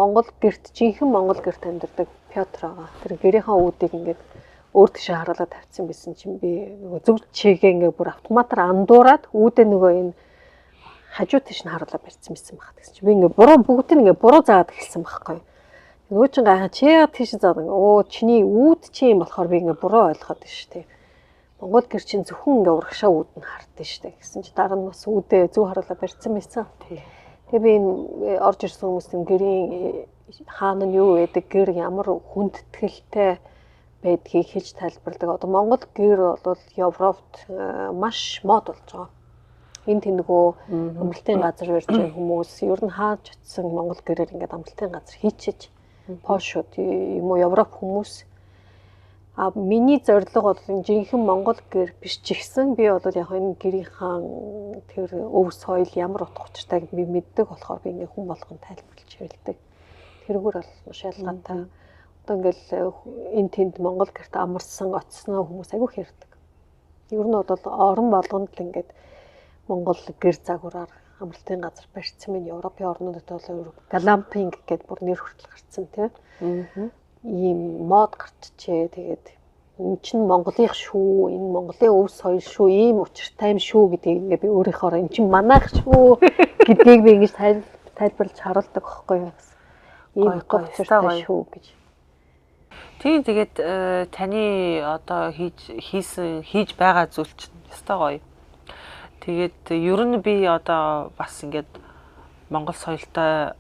Монгол гэрт жинхэнэ Монгол гэрт амьдардаг Пётр байгаа. Тэр гэрийнхаа үүдийг ингээд өөр тийшээ харуулаад тавьсан байсан чинь би нөгөө зөв чигээ ингээд бүр автоматар андуураад үүдээ нөгөө энэ хажуу тийш нь харуулаад барьсан байсан баг. Тэгсэн чинь би ингээд буруу бүгдийг ингээд буруу заагаад эхэлсэн байхгүй. Нөгөө чинь гайхаа чи яагаад тийш заадаг? Өө чиний үүд чи юм болохоор би ингээд буруу ойлгоод байна шүү дээ. Монгол гэр чинь зөвхөн ингээд урагшаа үүд нь хардсан шүү дээ. Гэсэн чи дараа нь бас үүдээ зөв харуулаад барьсан байсан. Тэгээ би энэ орж ирсэн хүмүүсийн гэрийн хаана нь юу байдаг, гэр ямар хүндэтгэлтэй байдгийг хэлж тайлбарладаг. Одоо Монгол гэр бол Европт маш мод болж байгаа. Энэ тэнэгөө амралтын газар барьж байгаа хүмүүс ер нь хаач очисон Монгол гэрээр ингээд амралтын газар хийчихэж Польшууд юм уу Европ хүмүүс. А миний зорилго бол энэ жинхэнэ Монгол гэр биш ч ихсэн би бол яг энэ гэрийнхаа тэр өв соёл ямар утга учиртайг би мэддэг болохоор би ингээ хүн болгон тайлбарлаж хэлдэг. Тэрүүгээр бол маш ялгаатай. Одоо ингээл энэ тэнд Монгол гэрт амарсан очсноо хүмүүс айгүйх ярьдаг. Ер нь бол орон болгонд л ингээд Монгол гэр загвараар амралтын газар барьсан минь Европын орнуудад бол глампинг гэдээ бүр нэр хүртэл гарцсан тийм. Ийм мод гарчжээ. Тэгээд энэ чинь Монголынх шүү, энэ Монголын өв соёл шүү, ийм учиртай юм шүү гэдгийг ингээ би өөрийнхөө энэ чинь манайх шүү гэдгийг би ингэж тайлбарлаж харуулдаг байхгүй юу. Ийм учиртай шүү гэж.
Тийм тэгээд таны одоо хийж байгаа зүйл чинь ёстой гоё. Тэгээд ер нь би одоо бас ингээд Монгол соёлтой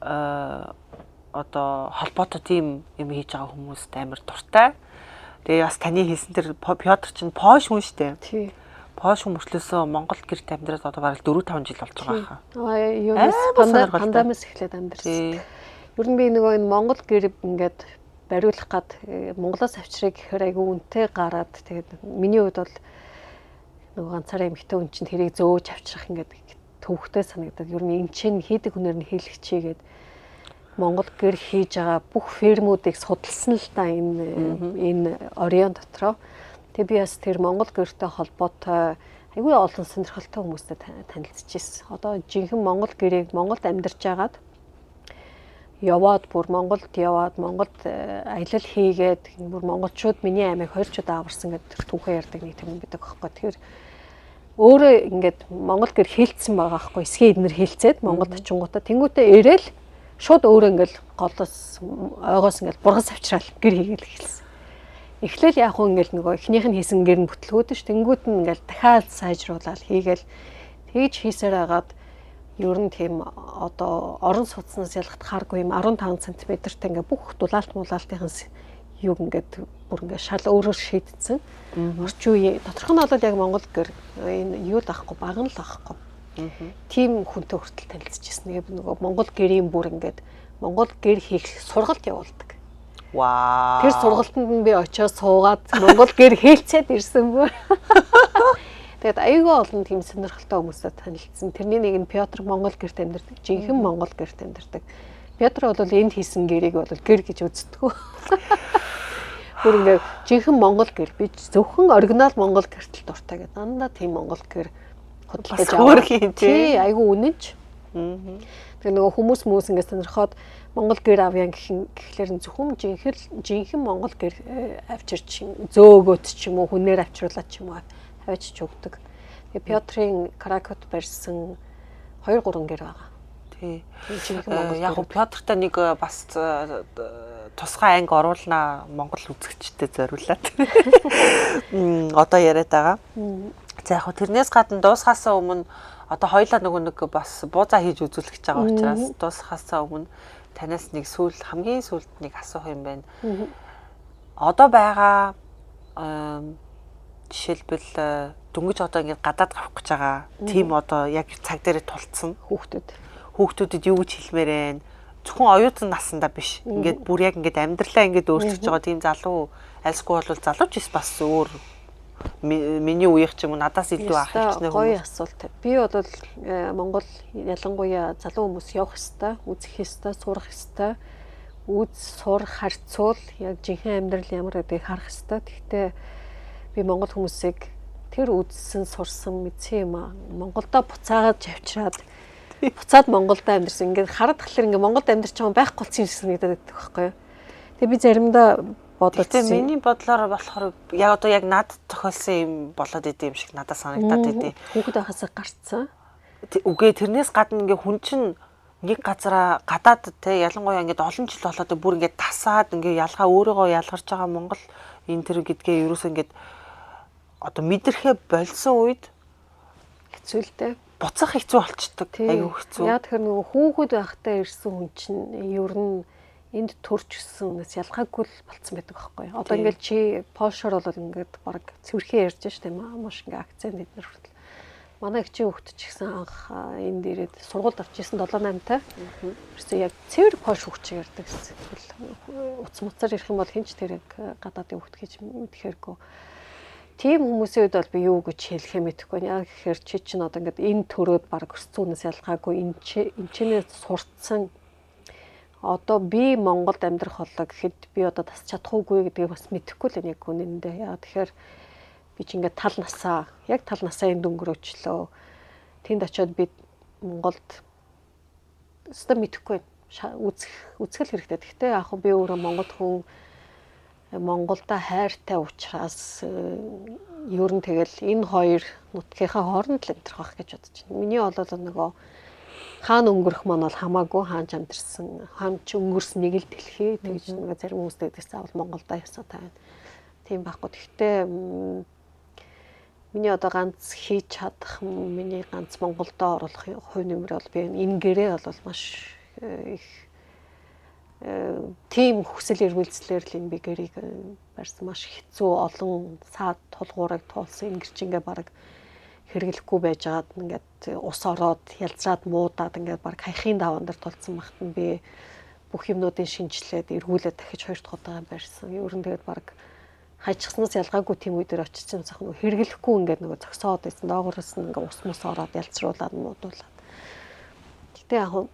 одоо холбоотой тийм юм хийж байгаа хүмүүст амар дуртай. Тэгээ бас таны хэлсэн тэр Пётр чинь Польш хүн шүү дээ.
Тий.
Польш хүн мөртлөөсөө Монгол гэрт амьдраад одоо бараг 4-5 жил болж байгаа хаа.
Аа юунаас пандемиас эхлээд амьдарсан. Ер нь би нөгөө энэ Монгол гэр ингээд бариулах гад Монголоос авчрыг гэхээр айгүй үнэтэй гараад тэгээд миний хувьд бол нөгөө ганцаараа эмэгтэй хүн чинь тэрийг зөөж авчрах ингээд төвхтэй санагдаад ер нь эн чинь хийдэг хүнээр нь хийлгчээгээд Монгол гэр хийж байгаа бүх фермүүдийг судалсан л да энэ Орион дотроо. Тэгээ би бас тэр Монгол гэртэй холбоотой айгүй олон сонирхолтой хүмүүстэй танилцж ирсэн. Одоо жинхэнэ Монгол гэрээг Монголд амьдарч байгаад яваад бүр Монголд яваад Монголд аялал хийгээд бүр монголчууд миний аймыг 2 ч удаа аварсан гэдэг тэр түүхээ ярьдаг нэг юм байдаг аахгүй. Тэгэхээр өөрөө ингээд Монгол гэр хилцсэн байгаа аахгүй. Эсгийн эднэр хилцээд Монголд очингуудаа тэнгуүтээ ирээл шууд өөрөө ингээд голоос ойгоос ингээд бургас авчраал гэр хийгээл эхэлсэн. Эхлээл яг хөө ингээд нөгөө эхнийх нь хийсэн гэр нь бүтлгүүд ш. Тэнгүүт нь ингээд дахиад сайжруулаад хийгээл тэгж хийсээр хагаад ер нь тийм одоо орон сууцнаас ялгахааргүй юм 15 см-тэй ингээд бүх дулаалт мулаалтын юг ингээд бүр ингээд шал өөрөөр шийдсэн. Орчин үеийн доторх нь бол яг Монгол гэр энэ юу л ахгүй баг нь л ахгүй. Тийм хүнтэй хүртэл танилцж ирсэн. Тэгээд нөгөө Монгол гэрийн бүр ингээд Монгол гэр хийх сургалт явуулдаг.
Вау.
Тэр сургалтанд нь би очиод суугаад Монгол гэр хийлцээд ирсэн бүр. Тэгээд аюулгүй олон тийм сонирхолтой хүмүүстэй танилцсан. Тэрний нэг нь Пётр Монгол гэрт амьдардаг. Жинхэнэ Монгол гэрт амьдардаг. Пётр бол энд хийсэн гэрийг бол гэр гэж үздэг. Бүр ингээд жинхэнэ Монгол гэр би зөвхөн оригинал Монгол гэртэл дуртай гэдэг. Дандаа тийм Монгол гэр худалдаж
авах. Тий,
айгүй үнэнч. Тэгээ нөгөө хүмүүс хүмүүс ингээд сонирхоод Монгол гэр авъя гэхлээр зөвхөн жинхэнэ Монгол гэр авчирч зөөгөөт ч юм уу хүнээр авчруулаад ч юм уу авчиж өгдөг. Тэгээ Пётрийн Кракот барьсан 2 3 гэр байгаа.
Тий. Яг нь Пётртай нэг бас тусгай анги оруулнаа Монгол үзэгчдэд зориулаад. Одоо яриад байгаа. За яг хөө тэрнээс гадна дуусхаасаа өмнө одоо хоёлаа нөгөө нэг бас буузаа хийж үзүүлэх гэж байгаа учраас дуусхаасаа өмнө танаас нэг сүүл хамгийн сүүлд нэг асуух юм байна. Одоо байгаа жишээлбэл дөнгөж одоо ингээд гадаад гарах гэж байгаа. Тийм одоо яг цаг дээрээ тулцсан хүүхдүүдэд юу гэж хэлмээр байна? Зөвхөн оюутан насандаа биш. Ингээд бүр яг ингээд амьдралаа ингээд өөрчилж байгаа тийм залуу альсгүй бол залууч ис бас өөр миний үеих ч юм уу надаас илүү ах
ихнэр гоё асуулт. Би бол Монгол ялангуяа залуу хүмүүс явах ёстой, үзэх ёстой, сурах ёстой. Үз, сур, харьцуул яг жинхэнэ амьдрал ямар гэдгийг харах ёстой. Гэхдээ би Монгол хүмүүсийг тэр үзсэн, сурсан, мэдсэн юм аа Монголдо буцаагаад авчираад буцаад Монголд амьдарсан. Ингээд хараад тахлаар ингээд Монголд амьдарч байгаа байхгүй болсон юм шиг санагдаад байдаг байхгүй юу. Тэгээ би заримдаа бодоод
тийм миний бодлоор болохоор яг одоо яг надад тохиолсон юм болоод идэм юм шиг надад санагдаад идэв.
Хүүхэд байхасаа гарцсан.
Үгүй тэрнээс гадна ингээд хүн чинь нэг газараа гадаад те ялангуяа ингээд олон жил болоод бүр ингээд тасаад ингээд ялгаа өөрийгөө ялгарч байгаа Монгол энэ тэр гэдгээ ерөөсөө ингээд одоо мэдрэхээ болсон үед
хэцүү л дээ.
Буцах хэцүү болчдөг. Айгүй хэцүү.
Яг тэр нөгөө хүүхэд байхдаа ирсэн хүн чинь ер нь энд төрч өссөн хүнээс ялгаагүй л болцсон байдаг байхгүй. Одоо ингээл чи Польшоор бол ингээд баг цэвэрхэн ярьж штэ маш ингээ акцент эднэр хүртэл. Манай эгчийн хүүхд ч гэсэн анх энд ирээд сургуульд орж исэн 7 8 тай. Ерөөсөө яг цэвэр Польш хүүхд шиг ярьдаг гэсэн. Уц муцаар ирэх юм бол хэн ч тэрэг гадаадын хүүхд гэж мэдэхэргүй. Тийм хүмүүсийн үед бол би юу гэж хэлэхээ мэдэхгүй. Яг гэхээр чи чинь одоо ингээд энэ төрөөд баг өссөн хүнээс ялгаагүй энэ чэнэ сурцсан. Одоо би Монголд амьдрах боллоо гэхэд би одоо тасч чадахгүй гэдгийг бас мэдэхгүй л яг үнэндээ. Яг тэгэхээр би чи ингээд тал насаа, яг тал насаа энд өнгөрөөчлөө. Тэнд очиод би Монголд өстой мэдэхгүй үзэх л хэрэгтэй. Гэхдээ яг би өөрөө Монгол хүн Монголда хайртай учраас ер нь тэгэл энэ хоёр нутгийнхаа хооронд л амьдрах байх гэж бодож байна. Миний бол нөгөө хаана өнгөрөх маань бол хамаагүй хаан ч амьдэрсэн, хаан ч өнгөрсөн нэг л дэлхий тэгж нөгөө зарим хүмүүс тэгдэг заавал Монголда явсан таа. Тийм байхгүй. Гэхдээ миний одоо ганц хийж чадах, миний ганц Монголдо оруулах хувь нэмэр бол би энэ гэрээ бол маш их тийм хүсэл эрмэлзлээр л энэ би гэрийг барьсан. Маш хэцүү олон саад тулгуурыг туулсан. Энэ гэр чинь ингээ бараг хэрэглэхгүй байжгаад ингээд ус ороод ялзраад муудаад ингээд бараг хаяхын даваан дээр тулцсан багт нь би бүх юмнуудыг шинжилээд эргүүлээд дахиж хоёр дахь удаа барьсан. Ер нь тэгээд бараг хайчихснаас ялгаагүй тийм үе дээр очиж юм сайхан нөгөө хэрэглэхгүй ингээд нөгөө зогсоод байсан. Доогоороос нь ингээд ус мус ороод ялцруулаад муудуулаад. Гэтэ яг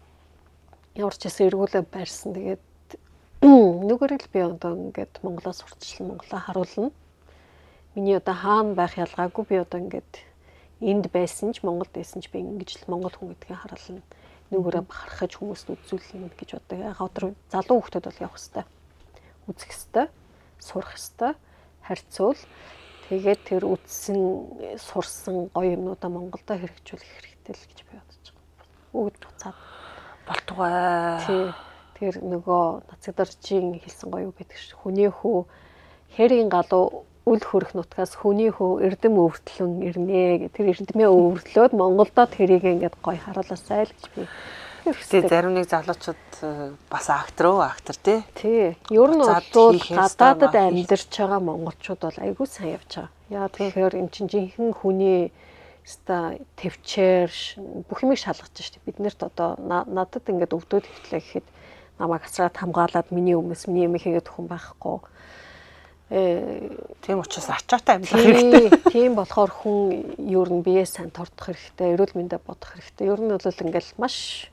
ямар ч байсан эргүүлээ барьсан. Тэгээд нүгэрэл би одоо ингээд Монголоос сурталчлан Монголоо харуулна. Миний одоо хаана байх ялгаагүй би одоо ингээд энд байсан ч Монголд байсан ч би ингэж л Монгол хүн гэдгийг харуулна. Нүгээрээ бахархаж хүмүүст үзүүлнэ гэж боддог. Яг одоо залуу хүмүүс бол явах хэвээр. Үзэх хэвээр, сурах хэвээр, харьцуул. Тэгээд тэр үзсэн, сурсан гоё юмнуудаа Монголдо хэрэгжүүлэх хэрэгтэй л гэж би бодож байгаа. Бүгд буцаад
болтугай.
Тий. Тэр нөгөө Нацагдарчийн хэлсэн гоё үг гэдэг шиг хүний хүү хэрийн галуу үл хөрөх нутгаас хүний хүү эрдэм өвөртлөн ирнэ. Тэр эрдмээ өвөрлөөд Монголдо тэрийг ингээд гоё харууласай л гэж би.
Гэтэ зарим нэг залуучууд бас актер тий.
Тий. Ер нь бол гадаадад амьдарч байгаа монголчууд бол айгүй сайн явж байгаа. Яа тэгэхээр эн чинь жинхэнэ хүний өста төвчээр бүх юмыг шалгаж штеп. Бид нарт одоо надад ингээд өвдөд хэвтлээ гэхэд намайг асраад хамгаалаад миний өмнөөс миний юм хийгээд хүн байхгүй.
Тийм учраас ачаатай амьдрах хэрэгтэй.
Тийм болохоор хүн ер нь бие сайн тордох хэрэгтэй, эрүүл мэндэ бодох хэрэгтэй. Ер нь бол ингээл маш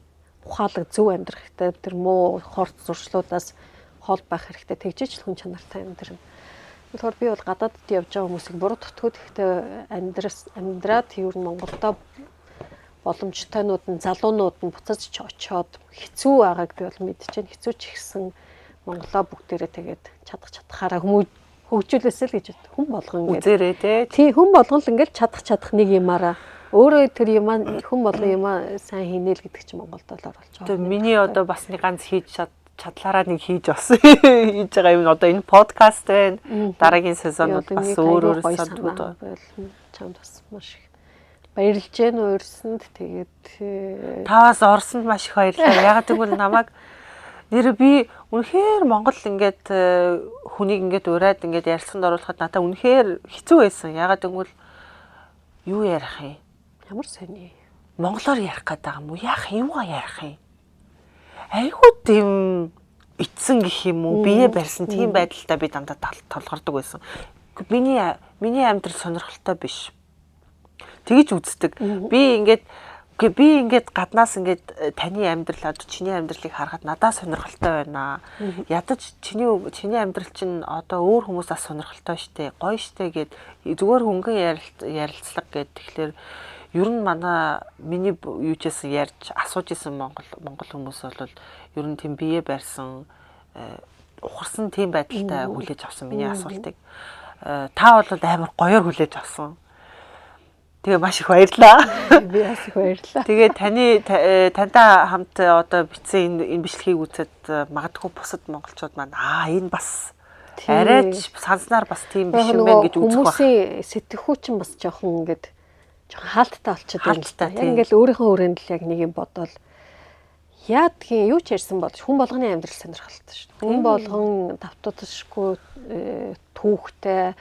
ухаалаг зөв амьдрах хэрэгтэй. Тэр муу хорт зуршлуудаас хол байх хэрэгтэй. Тэгжиж л хүн чанартай амьдрна. Тэгэхээр би бол гадаадд явж байгаа хүмүүсийг буруу дутгууд ихтэй амьдраад ер нь Монголдо боломжтойнууд нь залуунууд нь буцаж очиод хэцүү байгааг би бол мэдчихээн. Хэцүү ч ихсэн Монголоо бүгдээрээ тэгээд чадах чадхаараа хөгжүүлээсэй л гэж бод. Хүн болгон
ингээд үзээрэй те.
Тий, хүн болгон л ингээд чадах чадах нэг юмараа өөрөө тэр юмаа хүн болгон юмаа сайн хийнэ л гэдэг чинь Монголд бол оруулж
байгаа. Тэгээ миний одоо бас нэг ганц хийж чадлаараа нэг хийж бас хийж байгаа юм одоо энэ подкаст байна. Дараагийн сезонууд бас өөр өөр
сандууд чамд бас маш их баярлж гэн уурсанд тэгээд
таваас орсонд маш их баярлалаа. Ягаад гэвэл намайг нэр би үнэхээр Монгол ингээд хүнийг ингээд ураад ингээд ярилцсанд оруулахад надад үнэхээр хэцүү байсан. Ягаад гэвэл юу ярих юм?
Ямар сони?
Монголоор ярих гээд байгаа юм уу? Яах юугаа ярих юм? Айгуу тийм итсэн гэх юм уу? Бие барьсан тийм байдалтай би дандаа толгордог байсан. Миний амьдрал сонирхолтой биш. Тэгж үздэг. Би ингээд гаднаас ингээд таны амьдрал одоо чиний амьдралыг харахад надад сонирхолтой байна. Ядаж чиний амьдрал чинь одоо өөр хүмүүс бас сонирхолтой штэ, гоё штэ гэд зүгээр хөнгөн ярилцлага гэд тэгэхээр ер нь миний юу ч гэсэн ярьж асууж исэн Монгол хүмүүс бол ер нь тийм бие барьсан ухарсан тийм байдалтай хүлээж авсан миний асуултыг. Та бол амар гоёор хүлээж авсан. Тэгээ маш их баярлалаа.
Би бас их баярлалаа.
Тэгээ тантай хамт одоо бичсэн энэ бичлэгийг үзээд магадгүй бусад монголчууд маань энэ бас арайч санснаар бас тийм биш юм байна гэж үзэх
байх. Хүмүүсийн сэтгхүү чинь бас жоохон ингээд жоохон хаалттай болчиход байна л та. Яг ингээл өөрийнхөө өрөөнд л яг нэг юм бодоол яадгийн юу ч ярьсан бол хүн болгоны амьдрал сонирхолтой шүү дээ. Хүн болгон тавтуудшгүй түүхтэй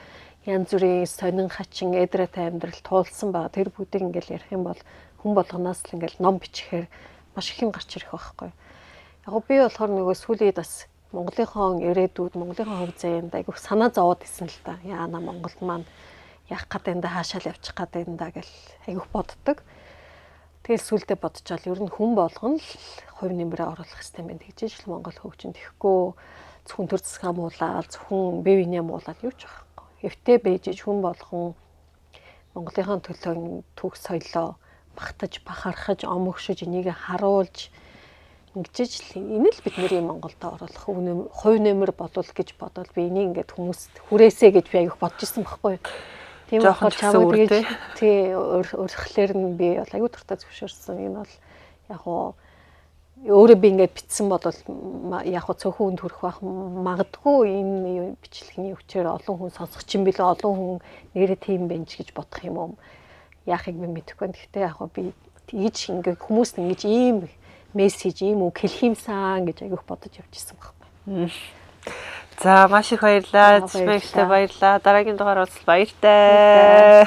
янз бүрийн сонин хачин эдрэтэй амьдрал туулсан байгаа. Тэр бүгдийг ингээл ярих юм бол хүн болгоноос л ингээл ном бичихээр маш их юм гарч ирэх байхгүй. Яг би болохоор нөгөө сүүлийн бас Монголынхон ирээдүйд, Монголынхон хувь заяанд айгүйх санаа зовоод исэн л та. Яана Монголд маань яах гээд энэ хаашаа л явчих гээд энэ да гэл айгүйх боддог. Тэгэл сүулдэ бодчоол ер нь хүн болгон л хувь нэмрээ оруулах хэрэгтэй юм байна. Тэгжээж л Монгол хөгжинд тэхгүй зөвхөн төр засгаа муулаад зөвхөн бие биенээ муулаад юу ч байхгүй. Эвтэй бэжэж хүн болгон Монголынхон төлөө түүх соёлоо багтаж, бахархаж, омогшиж, энийг харуулж ингэжээж л энэ л бидний Монголд оруулах хувь нэмэр болвол гэж бодвол би энийг ингээд хүмүүст хүрээсэй гэж би айгүйх бодож исэн байхгүй юу. Тийм болохоор чамайг тэгэж тий өрхлөөр нь би бол айгүй дуртай зөвшөөрсөн. Энэ бол яг уу өөрөө би ингээд бичсэн бол яг уу цөөхөн хүнд хүрэх байх магадгүй энэ бичлэгийн хүчээр олон хүн сонсох чинь билээ, олон хүн нэрээ тийм байна ч гэж бодох юм уу? Яахыг би мэдэхгүй. Гэхдээ яг уу би тэгж ингээд хүмүүст ингэж ийм мессеж, ийм үг хэлэх юмсан гэж айгүйх бодож явж исэн байхгүй.
За маш их баярлалаа. Баярлалаа. Дараагийн дугаар уулзалт баяртай.